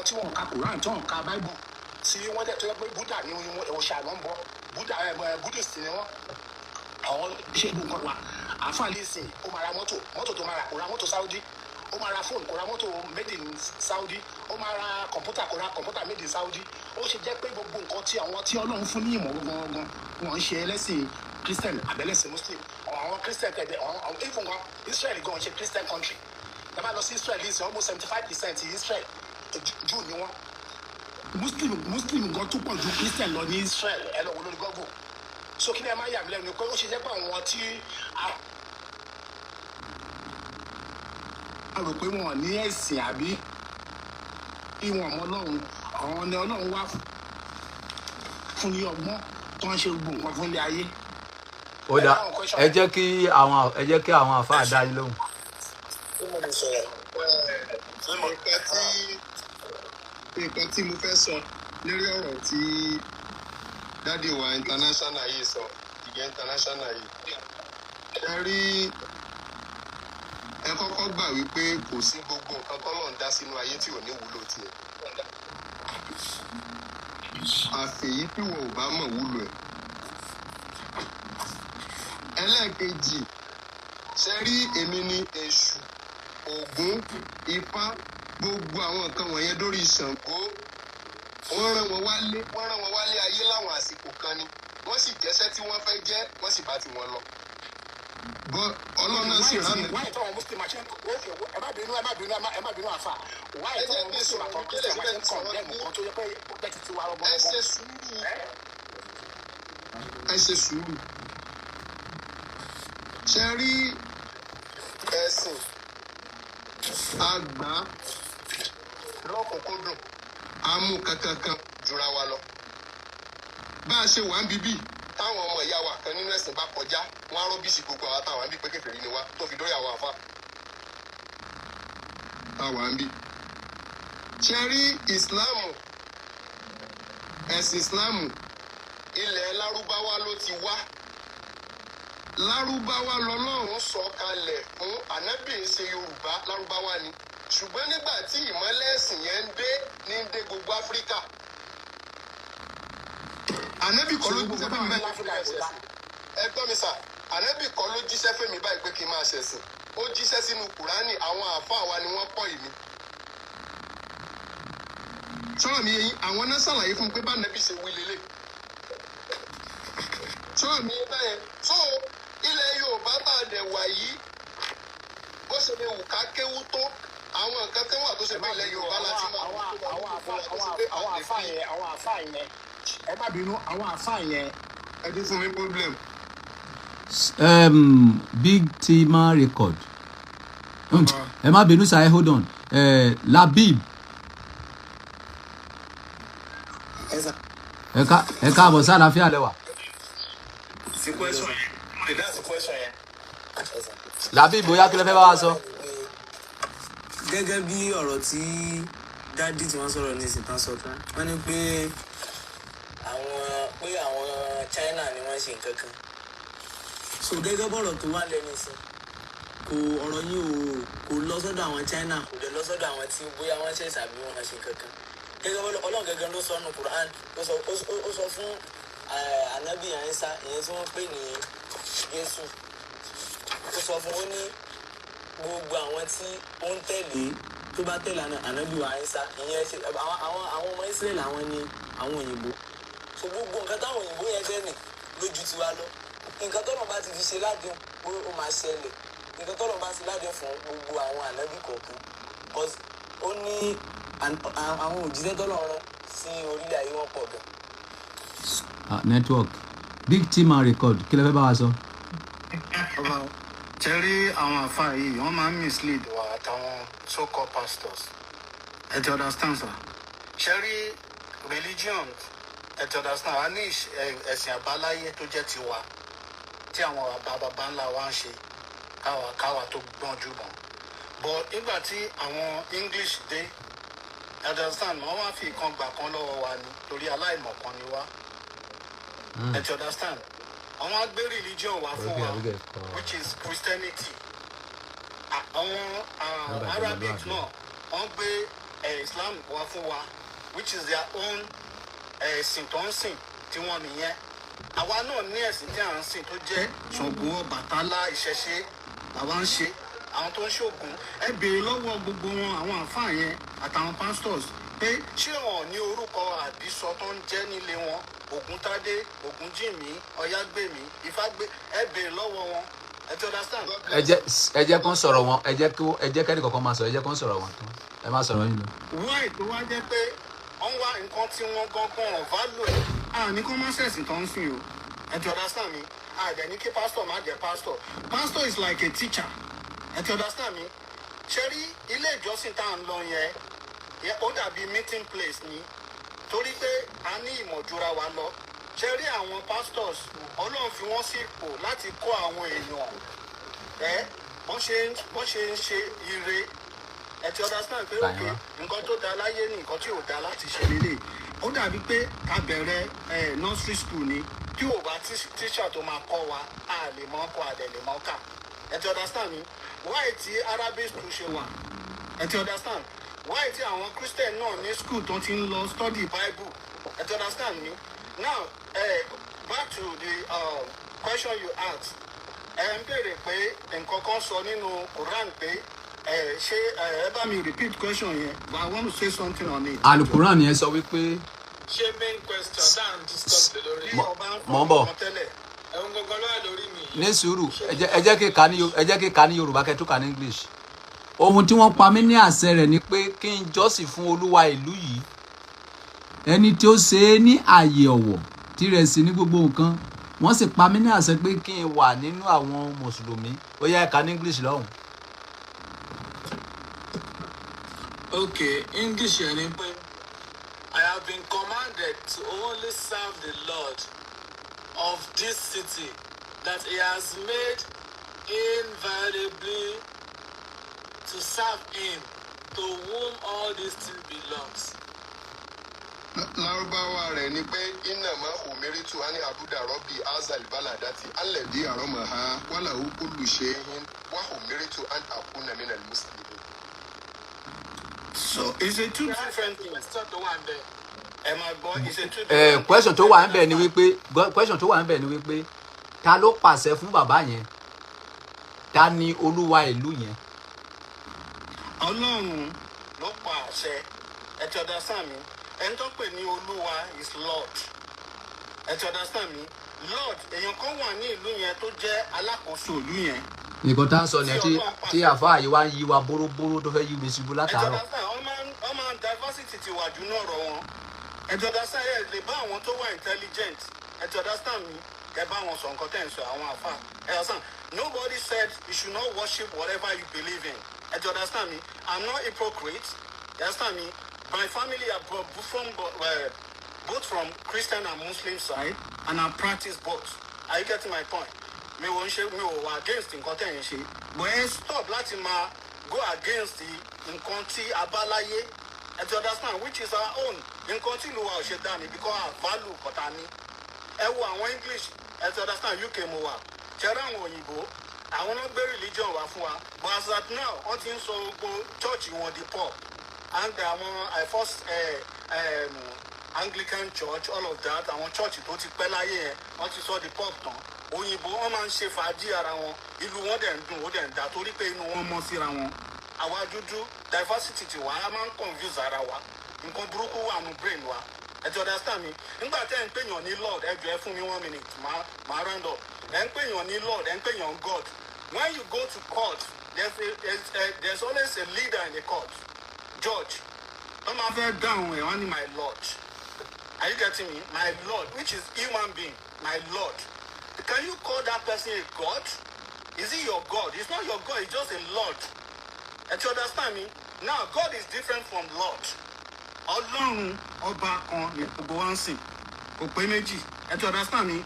S4: tí wọ́n ka Quran, tí wọ́n ka Bible, tí wọ́n dẹ̀ tó yẹ pé Buddha ni òòṣà ló ń bọ, Buddha ẹ ẹ Buddhist ni wọ́n, àwọn ṣe gbogbo nǹkan wa? Àáfàá lẹ́sìn, ó máa ra mọ́tò, mọ́tò tó máa rà, kò ra mọ́tò Saudi. Ó máa ra fóònù, kò ra mọ́tò made in Saudi. Ó máa ra kọ̀ǹpútà, kò ra kọ̀ǹpútà made in Saudi. Ó ṣe jẹ́ pé gbogbo nǹkan tí àwọn tí Ọlọ́run fún ní ìmọ̀ gangan, wọn ń ṣe ẹlẹ́sìn Christian àbẹ́lẹ́sìn Muslim? Àwọn Christian tẹ̀lé àwọn, even gan Israel gan ṣe Christian country. Ẹ bá lọ sí Israel is almost 75% Israel, Jew ni wọ́n. Muslim gan tó pọ̀ ju Christian lọ ní Israel. Ẹ lọ wo lórí Google. So kí ni ẹ máa yà mí lẹ́nu pé ó ṣe jẹ́ pé àwọn tí a rò pé wọn ò ní ẹ̀sìn àbí bí wọn mọ Ọlọ́run, àwọn ni Ọlọ́run wá fún ní ọgbọ́n tó ń ṣe gbogbo nǹkan fún ilé ayé?
S1: Ó dá, ẹ jẹ́ kí àwọn àfáà dá yín lóhùn.
S8: Ṣé mo lè sọ̀rọ̀?
S5: Nǹkan tí mo fẹ́ sọ lórí ọ̀rọ̀ tí daddy wa international yìí sọ, ìgbẹ́ international yìí, ẹ rí, ẹ kọ́kọ́ gbà wípé kò sí gbogbo nǹkan tọ́lọ́run dá sínú ayé tí ò ní wúlò tiẹ̀, àfẹ̀yí tí wọn ò bá mọ̀ wúlò ẹ̀. Ẹlẹ́ẹ̀kejì, ṣe rí, èmi ni Èṣù, Ògún, Ifá, gbogbo àwọn nǹkan wọ̀nyẹn dórí Ṣàngó, wọ́n rán wọn wálé ayé láwọn àsìkò kan ni. Wọ́n sì jẹ́sẹ́ tí wọ́n fẹ́ jẹ́, wọ́n sì bá tiwọn lọ. Bọ́ Ọlọ́run náà sì rán mi.
S4: Wáyé táwọn Muslim àṣẹ, ókè, ẹ má bínú, ẹ má bínú, ẹ má bínú, àfà. Wáyé
S5: Ẹ jẹ́
S4: táwọn
S5: kí n
S4: Muslim
S5: sọ̀rọ̀
S4: àtọ
S5: mi
S4: Christian
S5: délẹ̀.
S4: wáyé ń condemn nǹkan tó yẹ pé ó jẹ́ ti tiwa
S5: Ẹ
S4: rọgbọrọgbọ.
S5: ṣe sùúrù, ẹ ṣe sùúrù. Ṣe rí, ẹ̀sìn àgbà lọ́kùnkúndùn, amú kankankan jura wa lọ. Bá a ṣe wà ń bíbí, táwọn ọmọ ìyá wa kan nínú ẹ̀sìn bá kọjá, wọn á rubbish gbogbo àwa táwọn ń bí pé kèfèrí ni wá, tó fi dórí àwọn àfa táwa ń bí. Ṣe rí, Ìsìláàmù, ẹ̀sìn Ìsìláàmù, ilẹ̀ Lárúbáwá ló ti wá. Lárúbáwá lọ́lọ́run sọ kalẹ̀ fún Ànábì. Ń ṣe Yorùbá, Lárúbáwá ni. Ṣùgbọ́n nígbà tí ìmọ́lẹ̀ ẹ̀sìn yẹn ń dé, ní ń dé gbogbo Áfíríkà. Ànábì kọ́ ló jíṣẹ́ fún mi báyìí pé kí n máa ṣẹ̀sìn. Ẹ gbọ́ mi sà, Ànábì kọ́ ló jíṣẹ́ fún mi báyìí pé kí n máa ṣẹ̀sìn. Ó jíṣẹ́ sínú Kùránì, àwọn àáfàá wa ni wọ́n kọ́ ìmí. Sọ̀rọ̀ mi yé yín? Àwọn náà ṣàlàyé fún mi pé bá Ànábì ṣe wí lélẹ̀. Sọ̀rọ̀ mi yé báyẹn? So ilẹ̀ Yorùbá tá a dẹ̀ wà yìí, bó ṣe lè wù ká kéwú tó, àwọn nǹkan kan wà tó ṣe pé ilẹ̀ Yorùbá láti máa
S4: Àwọn àfa yẹn, ẹ má bínú, àwọn àfa yẹn.
S5: Ẹ dín fún mi problem.
S1: Big Tima record. Ẹ má bínú sir, hold on. Labib.
S8: Ẹ sà.
S1: Ẹ káàbọ̀ sí, àlàáfíà lẹ́wà?
S6: Sí question yẹn, mo lè dá sí question yẹn.
S8: Ẹ sà.
S1: Labib, bóyá kí lẹ fẹ́ bá wa sọ?
S7: Gẹ́gẹ́ bí ọ̀rọ̀ tí daddy tí wọ́n sọ̀rọ̀ ní ìsìn tán sọ tán, wọ́n ní pé àwọn China ni wọ́n ṣe nǹkan kan. So gẹ́gẹ́ bọ̀rọ̀ tó wà lẹ́nu ìsìn, kò ọ̀rọ̀ yìí ò kò lọ sọ́dọ̀ àwọn China, kò dẹ̀ lọ sọ́dọ̀ àwọn tí bóyá wọ́n ṣẹ̀ṣẹ̀ àbí wọ́n ṣe nǹkan kan. Gẹ́gẹ́ bọ́lá Ọlọ́run gẹ́gẹ́ ló sọ nù Quran, ó sọ fún Anabi Isa, ìyẹn tí wọ́n pè ní Jésù. Ó sọ fún, ó ní gbogbo àwọn tí ó ń tẹ̀lé, tó bá tẹ̀lé Anabi wa Isa, ìyẹn ṣe àwọn ọmọ Israẹli, àwọn ni àwọn òyìnbó. So gbogbo nǹkan táwọn òyìnbó yẹn fẹ́ nì lójú tiwa lọ, nǹkan tọ́lọ̀ bá ti fi ṣe ládùn pé ó máa ṣẹlẹ̀, nǹkan tọ́lọ̀ bá ti ládùn fún gbogbo àwọn ànábì kọ̀ọ̀kan, 'cause ó ní àwọn òjíṣẹ́ tọ́lọ̀ rán sí orílẹ̀ ayé, wọn pọ̀ gan.
S1: Ah, network. Big Team and Record, kí lẹ fẹ́ bá wa sọ?
S4: Ọba ṣe rí àwọn àfáà yìí, wọ́n máa ń mislead wa àtàwọn so called pastors. Ẹ ti understand, sir? Ṣe rí religion, ẹ ti understand, a ní ẹ̀sìn àbáláyé tó jẹ́ tiwa tí àwọn bàbá bàbá ńlá wa ń ṣe káwa tó gbọ́njú mọ́. But nígbà tí àwọn English dé, ẹ understand, wọ́n wá fi ìkan gbà kan lọ́wọ́ wa ni, torí aláìmọ̀kan ni wá. Ẹ ti understand, àwọn á gbé religion wá fún wa, which is Christianity. Àwọn
S1: Nígbà tí
S4: Arabic
S1: ọmọlúwàbí.
S4: náà, wọ́n gbé Islam wá fún wa, which is their own ẹ̀sìn tó ń sìn tí wọ́n nìyẹn. Àwa náà ní ẹ̀sìn tí à ń sìn tó jẹ́ Ṣàngó, Ọbàtálá, ìṣẹ̀ṣe làwa ń ṣe. Àwọn tó ń ṣoògùn, ẹ béèrè lọ́wọ́ gbogbo wọn, àwọn àǹfààní yẹn àtàwọn pastors, pé ṣé wọn ò ní orúkọ àbísọ tó ń jẹ́ nílé wọn? Ògúntádé, Ògúnjìmí, Ọ̀yágbèmí, Ifágbé, ẹ béèrè lọ́wọ́ wọn. Ẹ ti understand.
S1: Ẹ jẹ́ kó ń sọ̀rọ̀ wọn, ẹ jẹ́ kẹ́ni kọ̀ọ̀kan máa sọ̀rọ̀, ẹ jẹ́ kó ń sọ̀rọ̀ wọn tán. Ẹ má sọ̀rọ̀ yín lọ.
S4: Why tó wá jẹ́ pé wọ́n wá nǹkan tí wọ́n gángan ọ̀ value ẹ̀? À ní kó má ṣẹ̀sìn tó ń sìn o. Ẹ ti understand mi? À dẹ̀ ní kí pastor má jẹ́ pastor. Pastor is like a teacher. Ẹ ti understand mi? Ṣe rí ilé ìjọsìn tá à ń lọ yẹn, ó dàbí meeting place ni, torí pé a ní ìmọ̀ jura wa lọ. Ṣe rí àwọn pastors, Ọlọ́run fi wọ́n sí ipò láti kọ́ àwọn èèyàn ẹ bọ́n ṣe ń ṣe ire. Ẹ ti understand pé
S1: Gbà yẹn
S4: ok,
S1: wá.
S4: Nǹkan tó da láyé ní nǹkan tí ò da láti ṣe lélẹ̀. Ó dàbí pé ká bẹ̀rẹ̀ nursery school ni, tí ò bá teacher tó máa kọ́ wa, a lè mọ̀ kọ́, a dẹ̀ lè mọ̀ kà. Ẹ ti understand mi? Why tí Arabic school ṣe wà? Ẹ ti understand? Why tí àwọn Christian náà ní school tó ti ń lọ study Bible? Ẹ ti understand mi? Now, back to the question you asked. Ẹ ń béèrè pé nǹkan kan sọ nínú Quran pé ṣé ẹ bá mi repeat question yẹn, but I want to say something on it.
S1: Alukuran yẹn sọ wípé
S7: Ṣé main question tá à ń discuss lé lórí?
S4: Bí ọba ń
S1: Mò ń bọ̀.
S4: fọ nǹkan tẹ́lẹ̀.
S7: Ẹ̀hún gangan ló wà lórí mi yìí.
S1: Ní sùúrù, ẹ jẹ́ kí n kà ní Yorùbá, kẹ́ tó kà ní English. Ohun tí wọ́n pa mí ní àṣẹ rẹ̀ ni pé kí n jọ́sìn fún Olúwa ìlú yìí, ẹni tí ó ṣe é ní ààyè ọ̀wọ̀, tirẹ̀ sì ní gbogbo nǹkan. Wọ́n sì pa mí ní àṣẹ pé kí n wà nínú àwọn mùsùlùmí. Ó yá, ẹ kà ní English lọ́hùn.
S7: Okay, English yẹn ni pé, "I have been commanded to only serve the Lord of this city that he has made inviolably, to serve him to whom all this thing belongs."
S5: Lárúbáwá rẹ̀ ni pé إنما أمرت أن أعبد رب هذا البلدة الذي حرمها وله كل شيء وأمرت أن أكون من المسلمين.
S4: So it's a two different things.
S7: Question tó wà ń bẹ̀.
S4: Ẹ máa gbọ́, it's a two
S1: Ẹ
S4: different
S1: question tó wà ń bẹ̀ ni wípé, question tó wà ń bẹ̀ ni wípé, ta ló pàṣẹ fún bàbá yẹn? Ta ni olúwa ìlú yẹn?
S4: Ọlọ́run ló pa àṣẹ. Ẹ ti understand mi? Ẹni tó pè ní Olúwa is Lord. Ẹ ti understand mi? Lord, èèyàn kan wà ní ìlú yẹn tó jẹ́ alákòóso ìlú yẹn.
S1: Nǹkan tá à ń sọ nìyẹn, tí àfáà yìí wá ń yí wa bóróbóró, tó fẹ́ yí mi ṣubú
S4: Ẹ ti
S1: látàárọ̀.
S4: understand? Wọ́n máa ń diversity ti wà jù náà rọ̀ wọn. Ẹ ti understand? Ẹ lè bá àwọn tó wà intelligent, ẹ ti understand mi, ẹ bá wọn sọ nǹkan tẹ̀ ń sọ, àwọn àfáà. Ẹ understand? Nobody said you should not worship whatever you believe in. Ẹ ti understand me? I'm not hypocrite. You understand me? My family are from both from Christian and Muslim side, and I practice both. Are you getting my point? Mi ò ń ṣe, mi ò wà against nǹkan tẹ̀ ń ṣe, but ẹ stop láti máa go against the Nǹkan tí a bá láyé, ẹ ti understand, which is our own. Nǹkan tí ìlú wa ò ṣe dá ni because our value kọ̀tà ní. Ẹ wo àwọn English, ẹ ti understand, UK mo wà, ṣẹ́rẹ́ àwọn òyìnbó, àwọn náà gbé religion wá fún wa, but as at now, wọ́n ti ń sọ gbogbo church wọn di pub and àwọn I first Anglican Church, all of that, àwọn church tó ti pẹ́ láyé yẹn, wọ́n ti sọ di pub tán. Òyìnbó, wọ́n máa ń ṣe fàájì ara wọn, ìlú wọn dẹ̀ ń dùn, ó dẹ̀ ń dá, torí pé inú wọn mọ́ síra wọn. Àwa dúdú, diversity ti wà, á máa ń confuse ara wa. Nǹkan burúkú wà nù brain wa, ẹ ti understand mi? Nígbà tẹ́ ẹ̀ ń pèèyàn ní Lord, ẹ jọ̀ọ́, ẹ fún mi 1 minute, máa round up. Ẹ ń pèèyàn ní Lord, ẹ ń pèèyàn God. When you go to court, there's always a leader in the court, judge. Wọ́n máa fẹ́ dáhùn ẹ̀, wọ́n ní, "My lord." Are you getting me? My lord, which is human being. My lord. Can you call that person a god? Is he your God? He's not your God, he's just a lord. Ẹ ti understand me now? God is different from lord. Ọlọ́run ọba kan ní gbogbo wa ń sìn, kò pé méjì. Ẹ ti understand me?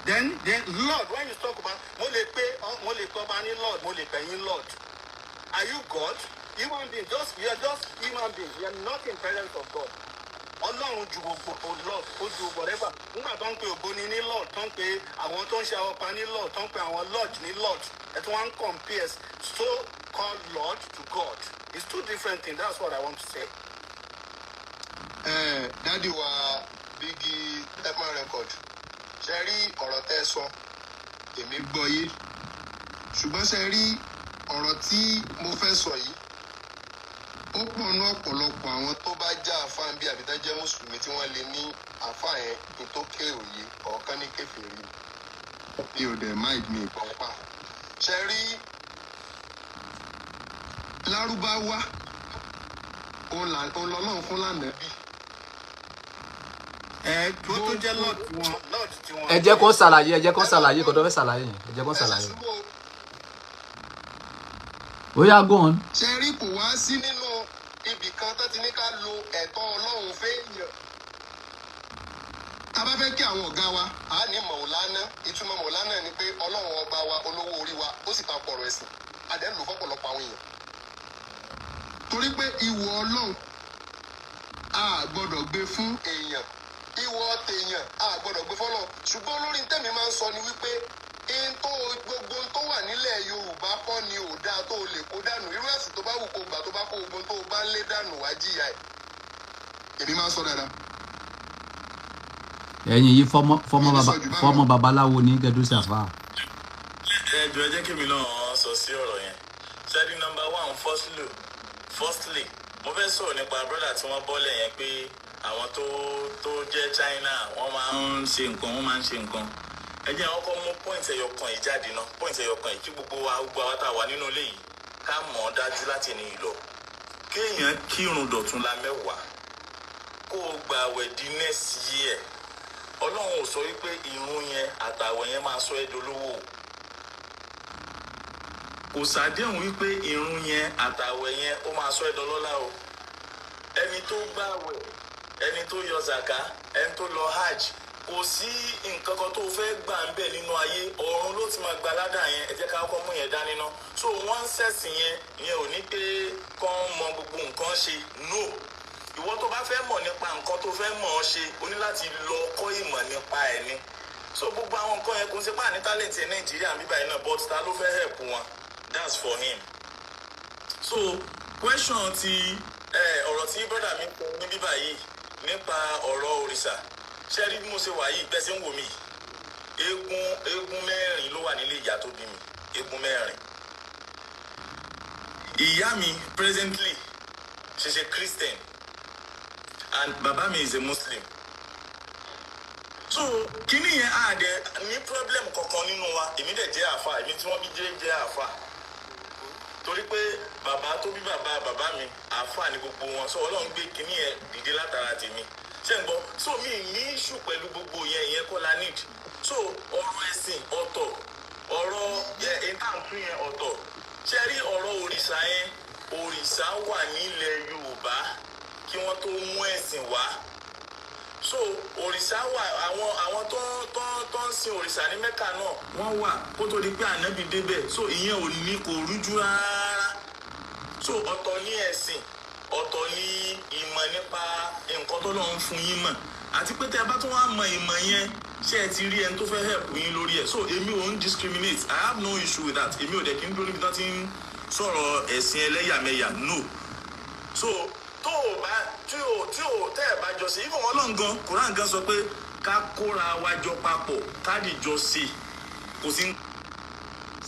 S4: Then lord, when you talk about, mo lè pe ọba ní lord, mo lè pè yín lord. Are you God? Human being, just, you are just human being. You are not in presence of God. Ọlọ́run ju gbogbo lord, ó ju whatever. Nígbà tó ń pe ògbóni ní lord, tó ń pe àwọn tó ń ṣe àwọn pa ní lord, tó ń pe àwọn lodge ní lord, ẹ tí wọ́n ń compare so called lord to God. It's two different things. That's what I want to say.
S5: Ẹ daddy wa, Biggie Tepman Record, ṣe rí ọ̀rọ̀ tẹ́ ẹ sọ, èmi gbọ́ yé, ṣùgbọ́n ṣe rí ọ̀rọ̀ tí mo fẹ́ sọ yìí, ó pọ̀ ní ọ̀pọ̀lọpọ̀ àwọn tó bá já àfáà bí àbí tá jẹ́ mùsùlùmí tí wọ́n lè ní àfáà yẹn ní tó ké òye ọ̀kan ní kèfèrí. Mi ò dẹ̀ mind, mi ìgbọ̀n pa. Ṣe rí lárúbáwá, òun lọ́lọ́run fún lánàá bí.
S4: Ẹ tó tó jẹ́ lord tiwọn, lord tiwọn.
S1: Ẹ jẹ́ kó ṣàlàyé, ẹ jẹ́ kó ṣàlàyé kó tó fẹ́ ṣàlàyé yẹn, ẹ jẹ́ kó
S5: Ẹ ṣe
S1: ṣàlàyé.
S5: sùúrù o.
S1: Ó yá, go on.
S5: Ṣe rí, kò wá sí nínú ibì kan tó ti ní ká lo ẹ̀tọ́ ọlọ́run fẹ́yàn. Tá a bá fẹ́ kí àwọn ọ̀gá wa, a ní mọ̀ọ́lánà. Ìtumọ̀ mọ̀ọ́lánà ni pé ọlọ́run ọba wa, olówó orí wa, ó sì ta pọ̀rọ̀ ẹ̀sìn adẹ́ ń lò fọ́pọ̀lọpọ̀ àwọn èèyàn. Torí pé ìwọ ọlọ́run, a gbọ́dọ̀ gbé fún èèyàn, ìwọ tèèyàn, a gbọ́dọ̀ gbé fọ́lọ́. Ṣùgbọ́n olórí tẹ̀mí máa ń sọ ni wípé in tó gbogbo tó wà nílẹ̀ Yorùbá kọ́ ni ò dáa tó o lè kó dànù. Irú ẹ̀sìn tó bá wù kó gbà, tó bá kó gbogbo tó o bá ń lé dànù, wá jìyà ẹ̀. Èmi máa ń sọ dáadáa.
S1: Ẹ̀yin yìí fọmọ
S5: Mi ní
S1: baba
S5: sọ jù bá
S1: fọmọ
S5: lọ.
S1: Babaláwo ní gẹdúsí àfà.
S6: Ẹ jọ̀ọ́, ẹ jẹ́ kí èmi náà sọ sí ọ̀rọ̀ yẹn. Ṣẹ́ni number one, firstly, mo fẹ́ sọ̀rọ̀ nípa brother tí wọ́n bọ́lẹ̀ yẹn pé àwọn tó jẹ́ China, wọ́n máa ń ṣe nǹkan, wọ́n máa ń ṣe nǹkan. Ẹ jẹ́ àwọn kọ́ mú point ẹyọ kan yìí jáde náà, point ẹyọ kan yìí, kí gbogbo wa, gbogbo àwa tá a wà nínú ilé yìí, ká mọ̀ ọ́ dájú láti ní ìlọ. Kéèyàn kírun dọ̀tún la 10, kó o gbà àwẹ̀ di next year, Ọlọ́run ò sọ wípé ìrun yẹn àtàwẹ̀ yẹn máa sọ ẹ́ dolówó o. Kò sàdéhùn wípé ìrun yẹn àtàwẹ̀ yẹn ó máa sọ ẹ́ dọlọ́lá o. Ẹni tó gbàwẹ̀, ẹni tó yọ zaka, ẹni tó lọ hajj, kò sí nǹkan kan tó fẹ́ gbà ń bẹ̀ nínú ayé, ọ̀run ló ti máa gba ládà yẹn. Ẹ jẹ́ ká kọ́kọ́ mú yẹn dání ná. So wọ́n ń ṣẹ̀sìn yẹn, ìyẹn ò ní pé kán mọ gbogbo nǹkan ṣe. No, ìwọ tó bá fẹ́ mọ̀ nípa nǹkan tó fẹ́ mọ̀ ọ́ ṣe, o ní láti lọ kọ́ ìmọ̀ nípa ẹ̀ ni. So gbogbo àwọn nǹkan yẹn, kò ń ṣe pàní talent ẹ̀ Nàìjíríà bíbá yìí náà, but ta ló fẹ́ help wọn? That's for him. So question ti ọ̀rọ̀ tí brother mi sọ ní bíbá yìí nípa ọ̀rọ̀ òrìṣà, ṣé rí bí mo ṣe wà yìí, bẹ́ẹ̀ ṣe ń wò mí yìí, eégún mẹ́rin ló wà nílé ìyá tó bí mi, eégún mẹ́rin. Ìyá mi presently, she's a Christian and bàbá mi is a Muslim. So kíní yẹn á dẹ ní problem kankan nínú wa. Èmi dẹ̀ jẹ́ àfa, èmi tí wọ́n bí jẹ́ àfa, torí pé bàbá tó bí bàbá bàbá mi, àfa ni gbogbo wọn. So Ọlọ́run gbé kíní yẹn dìde látara tèmi, ṣé ń gbọ́? So mi ní issue pẹ̀lú gbogbo yẹn, ìyẹn kọ́ la need. So ọ̀rọ̀ ẹ̀sìn ọ̀tọ̀, ọ̀rọ̀ ìtàǹtù yẹn ọ̀tọ̀. Ṣé rí ọ̀rọ̀ òrìṣà yẹn, òrìṣà wà nílẹ̀ Yorùbá kí wọ́n tó mú ẹ̀sìn wá. So òrìṣà wà, àwọn tó ń sin òrìṣà ní Mẹ́kà náà, wọ́n wà kó tó di pé ànábì débẹ̀. So ìyẹn ò ní, kò rújú rárá. So ọ̀tọ̀ ní ẹ̀sìn, ọ̀tọ̀ ní ìmọ̀ nípa nǹkan tó lọ́n fún yín mọ̀, àti pé tẹ́ ẹ bá tún wá mọ ìmọ̀ yẹn, ṣé ẹ ti rí ẹni tó fẹ́ help yín lórí ẹ̀? So èmi ò ń discriminate. I have no issue with that. Èmi ò dẹ̀ kí n dúró níbi tó ti ń sọ̀rọ̀ ẹ̀sìn ẹlẹ́yàmẹ̀yà, no. So tó o bá tí o tí o tẹ́ ẹ bá jọ sí, even Ọlọ́run gan, Quran gan sọ pé ká kóra wa jọ papọ̀, ká dìjọ sí, kò sí.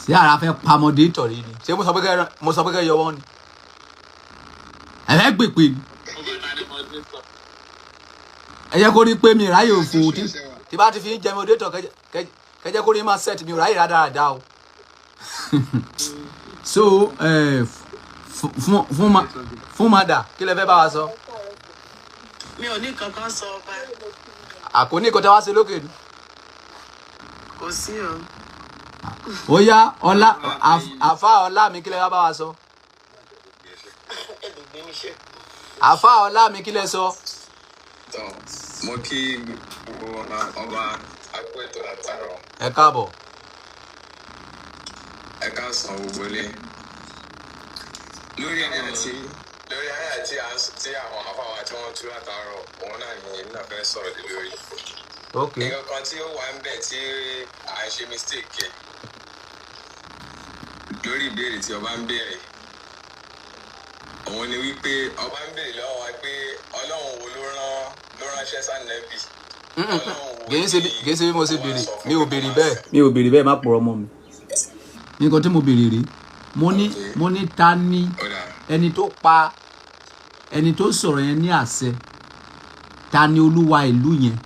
S1: Ṣé ara fẹ́ pa moderator yìí ni? Ṣé mo sọ pé kẹ́ yọ wọ́n ni? Ẹ fẹ́ gbèpè ni?
S7: Ọba ta ni moderator?
S1: Ẹ jẹ́ kó rí pé mi ráyè òfò tí bá ti fi ń jẹ moderator, kẹjẹ kó rí máa set mi ò ráyè rádaràda o. So fún mada, kí lẹ fẹ́ bá wa sọ?
S9: Mi ò ní kankan sọ, ọba.
S1: Àkóní kò tẹ́ wá sí lókè ni.
S9: Kò sí o.
S1: Ó yá, ọlá àfa ọlá mi, kí lẹ wá bá wa sọ? Àfa ọlá mi, kí lẹ sọ?
S5: Tọ́, mo kí gbogbo ọba akó ètò látàárọ̀.
S1: Ẹ káàbọ̀.
S5: Ẹ káàsán gbogbo ilé. Lórí àyà tí à ń tí àwọn afáwa tí wọ́n tú látàárọ̀, òun náà ni èmi náà fẹ́ sọ̀rọ̀ lé lórí.
S1: Ok.
S5: Nǹkan kan tí ó wà ń bẹ̀ tí à ń ṣe mistake ẹ̀ lórí ìbéèrè tí ọba ń béèrè, òun ni wípé ọba ń béèrè lọ́wọ́ wa pé Ọlọ́run wo ló ránṣẹ́ sánẹ́bì?
S1: Kì í ṣe bí mo ṣe béèrè. Mi ò béèrè bẹ́ẹ̀, mi ò béèrè bẹ́ẹ̀. Má purọ́ mọ́ mi. Nǹkan tí mo béèrè rí, mo ní ta ni ẹni tó pa ẹni tó sọ̀rọ̀ yẹn ní àṣẹ? Ta ni olúwa ìlú yẹn?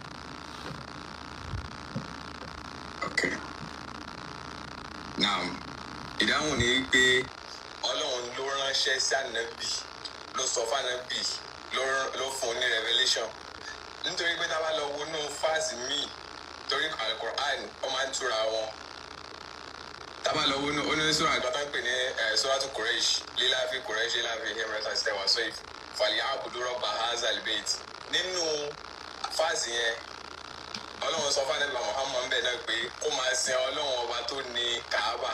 S5: Okay. Now, ìdáhùn ni wípé Ọlọ́run ló ránṣẹ́ sí ànábì, ló sọ fún ànábì, ló fún un ní revelation. Nítorí pé tá a bá lọ wọnú verse míì, torí Alukur'an ó máa ń túra wọn. Tá a bá lọ wọnú oníṣòro àgbà tó ń pè ní Suratu Quraysh, لإيلاف قريش إيلافهم رحلة الشتاء والصيف فليعبدوا رب هذا البيت. Nínú verse yẹn, Ọlọ́run sọ fún ànábì Muhammad bẹ́ẹ̀ náà pé kó máa sin Ọlọ́run ọba tó ní Kaaba.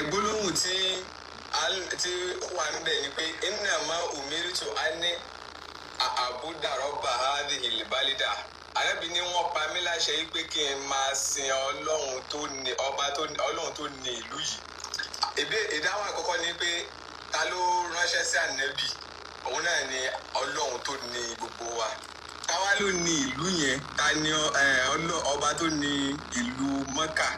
S5: Gbólóhùn tí ó wà níbẹ̀ ni pé إنما أمرت أن أعبد رب هذه البلدة. Ànábì ní wọ́n pa mí láṣẹ yìí pé kí n máa sin Ọlọ́run tó ní ọba tó ní Ọlọ́run tó ní ìlú yìí. Ìdáhùn àkọ́kọ́ ni pé ta ló ránṣẹ́ sí ànábì? Òun náà ni Ọlọ́run tó ní gbogbo wa. Táwa ló ní ìlú yẹn? Ta ni ọba tó ní ìlú Mọ́kà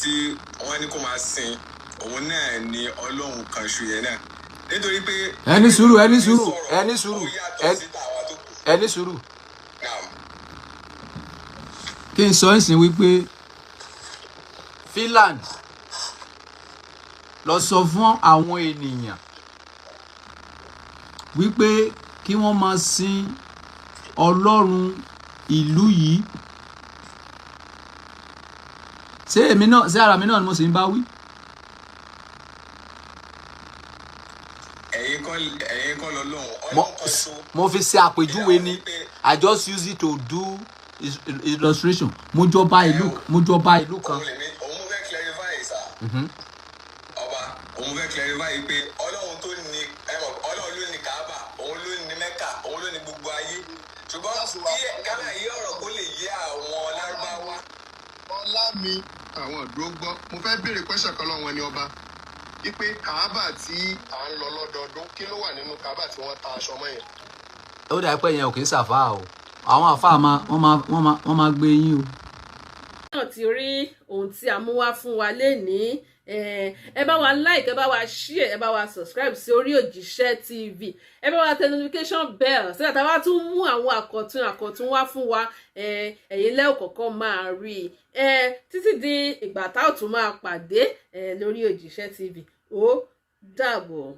S5: tí wọ́n ní kó máa sin? Òun náà ni Ọlọ́run kan ṣu yẹn náà, nítorí pé
S1: Ẹ ní sùúrù, ẹ ní sùúrù, ẹ ní sùúrù.
S5: Ó yàtọ̀ sí tàwa tó kù.
S1: Ẹ ní sùúrù.
S5: Naam.
S1: Kí n sọ ń sìn wípé Finland lọ sọ fún àwọn ènìyàn wípé kí wọ́n máa sin Ọlọ́run ìlú yìí, ṣé èmi náà, ṣé ara mi náà ni mo sì ń bá wí?
S5: Ẹ̀yin kọ́ lọ́lọ́run.
S1: Mo
S5: Ọlọ́run kan ṣo.
S1: Mo fi ṣe àpèjúwe ni. I just use it to do illustration. Mo jọba ìlú kan.
S5: Òun lèmi òun fẹ́ clarify, sir. Ọba, òun fẹ́ clarify pé Ọlọ́run tó ní, ẹ mọ̀, Ọlọ́run ló ní Kaaba, òun ló ní Mẹ́kà, òun ló ní gbogbo ayé, ṣùgbọ́n kí kálá yí ọ̀rọ̀ kó lè yé àwọn Lárúbáwá.
S10: Ọlá mi, àwọn ìdúró gbọ́, mo fẹ́ béèrè question kan lọ́wọ́ ẹni ọba wípé Kàábà tí à ń lọ lọ́dọọdún, kí ló wà nínú Kàábà tí wọ́n ta aṣọ mọ́ yẹn?
S1: Ó dà pé yẹn ò kì í ṣàfáà o. Àwọn àfáà máa wọ́n máa gbé yín o.
S2: Náà ti rí ohun tí a mú wá fún wa lénìí. Ẹ bá wa like, ẹ bá wa share, ẹ bá wa subscribe sí orí Òjíṣẹ́ TV. Ẹ bá wa tẹ notification bell sígbà tá a bá tún mú àwọn àkọ̀tun àkọ̀tun wá fún wa, ẹ̀yin lẹ́ẹ̀ kọ̀ọ̀kan máa rí i. Títí di ìgbà tá ò tún máa pàdé lórí Òjíṣẹ́ TV, ó dàbọ̀.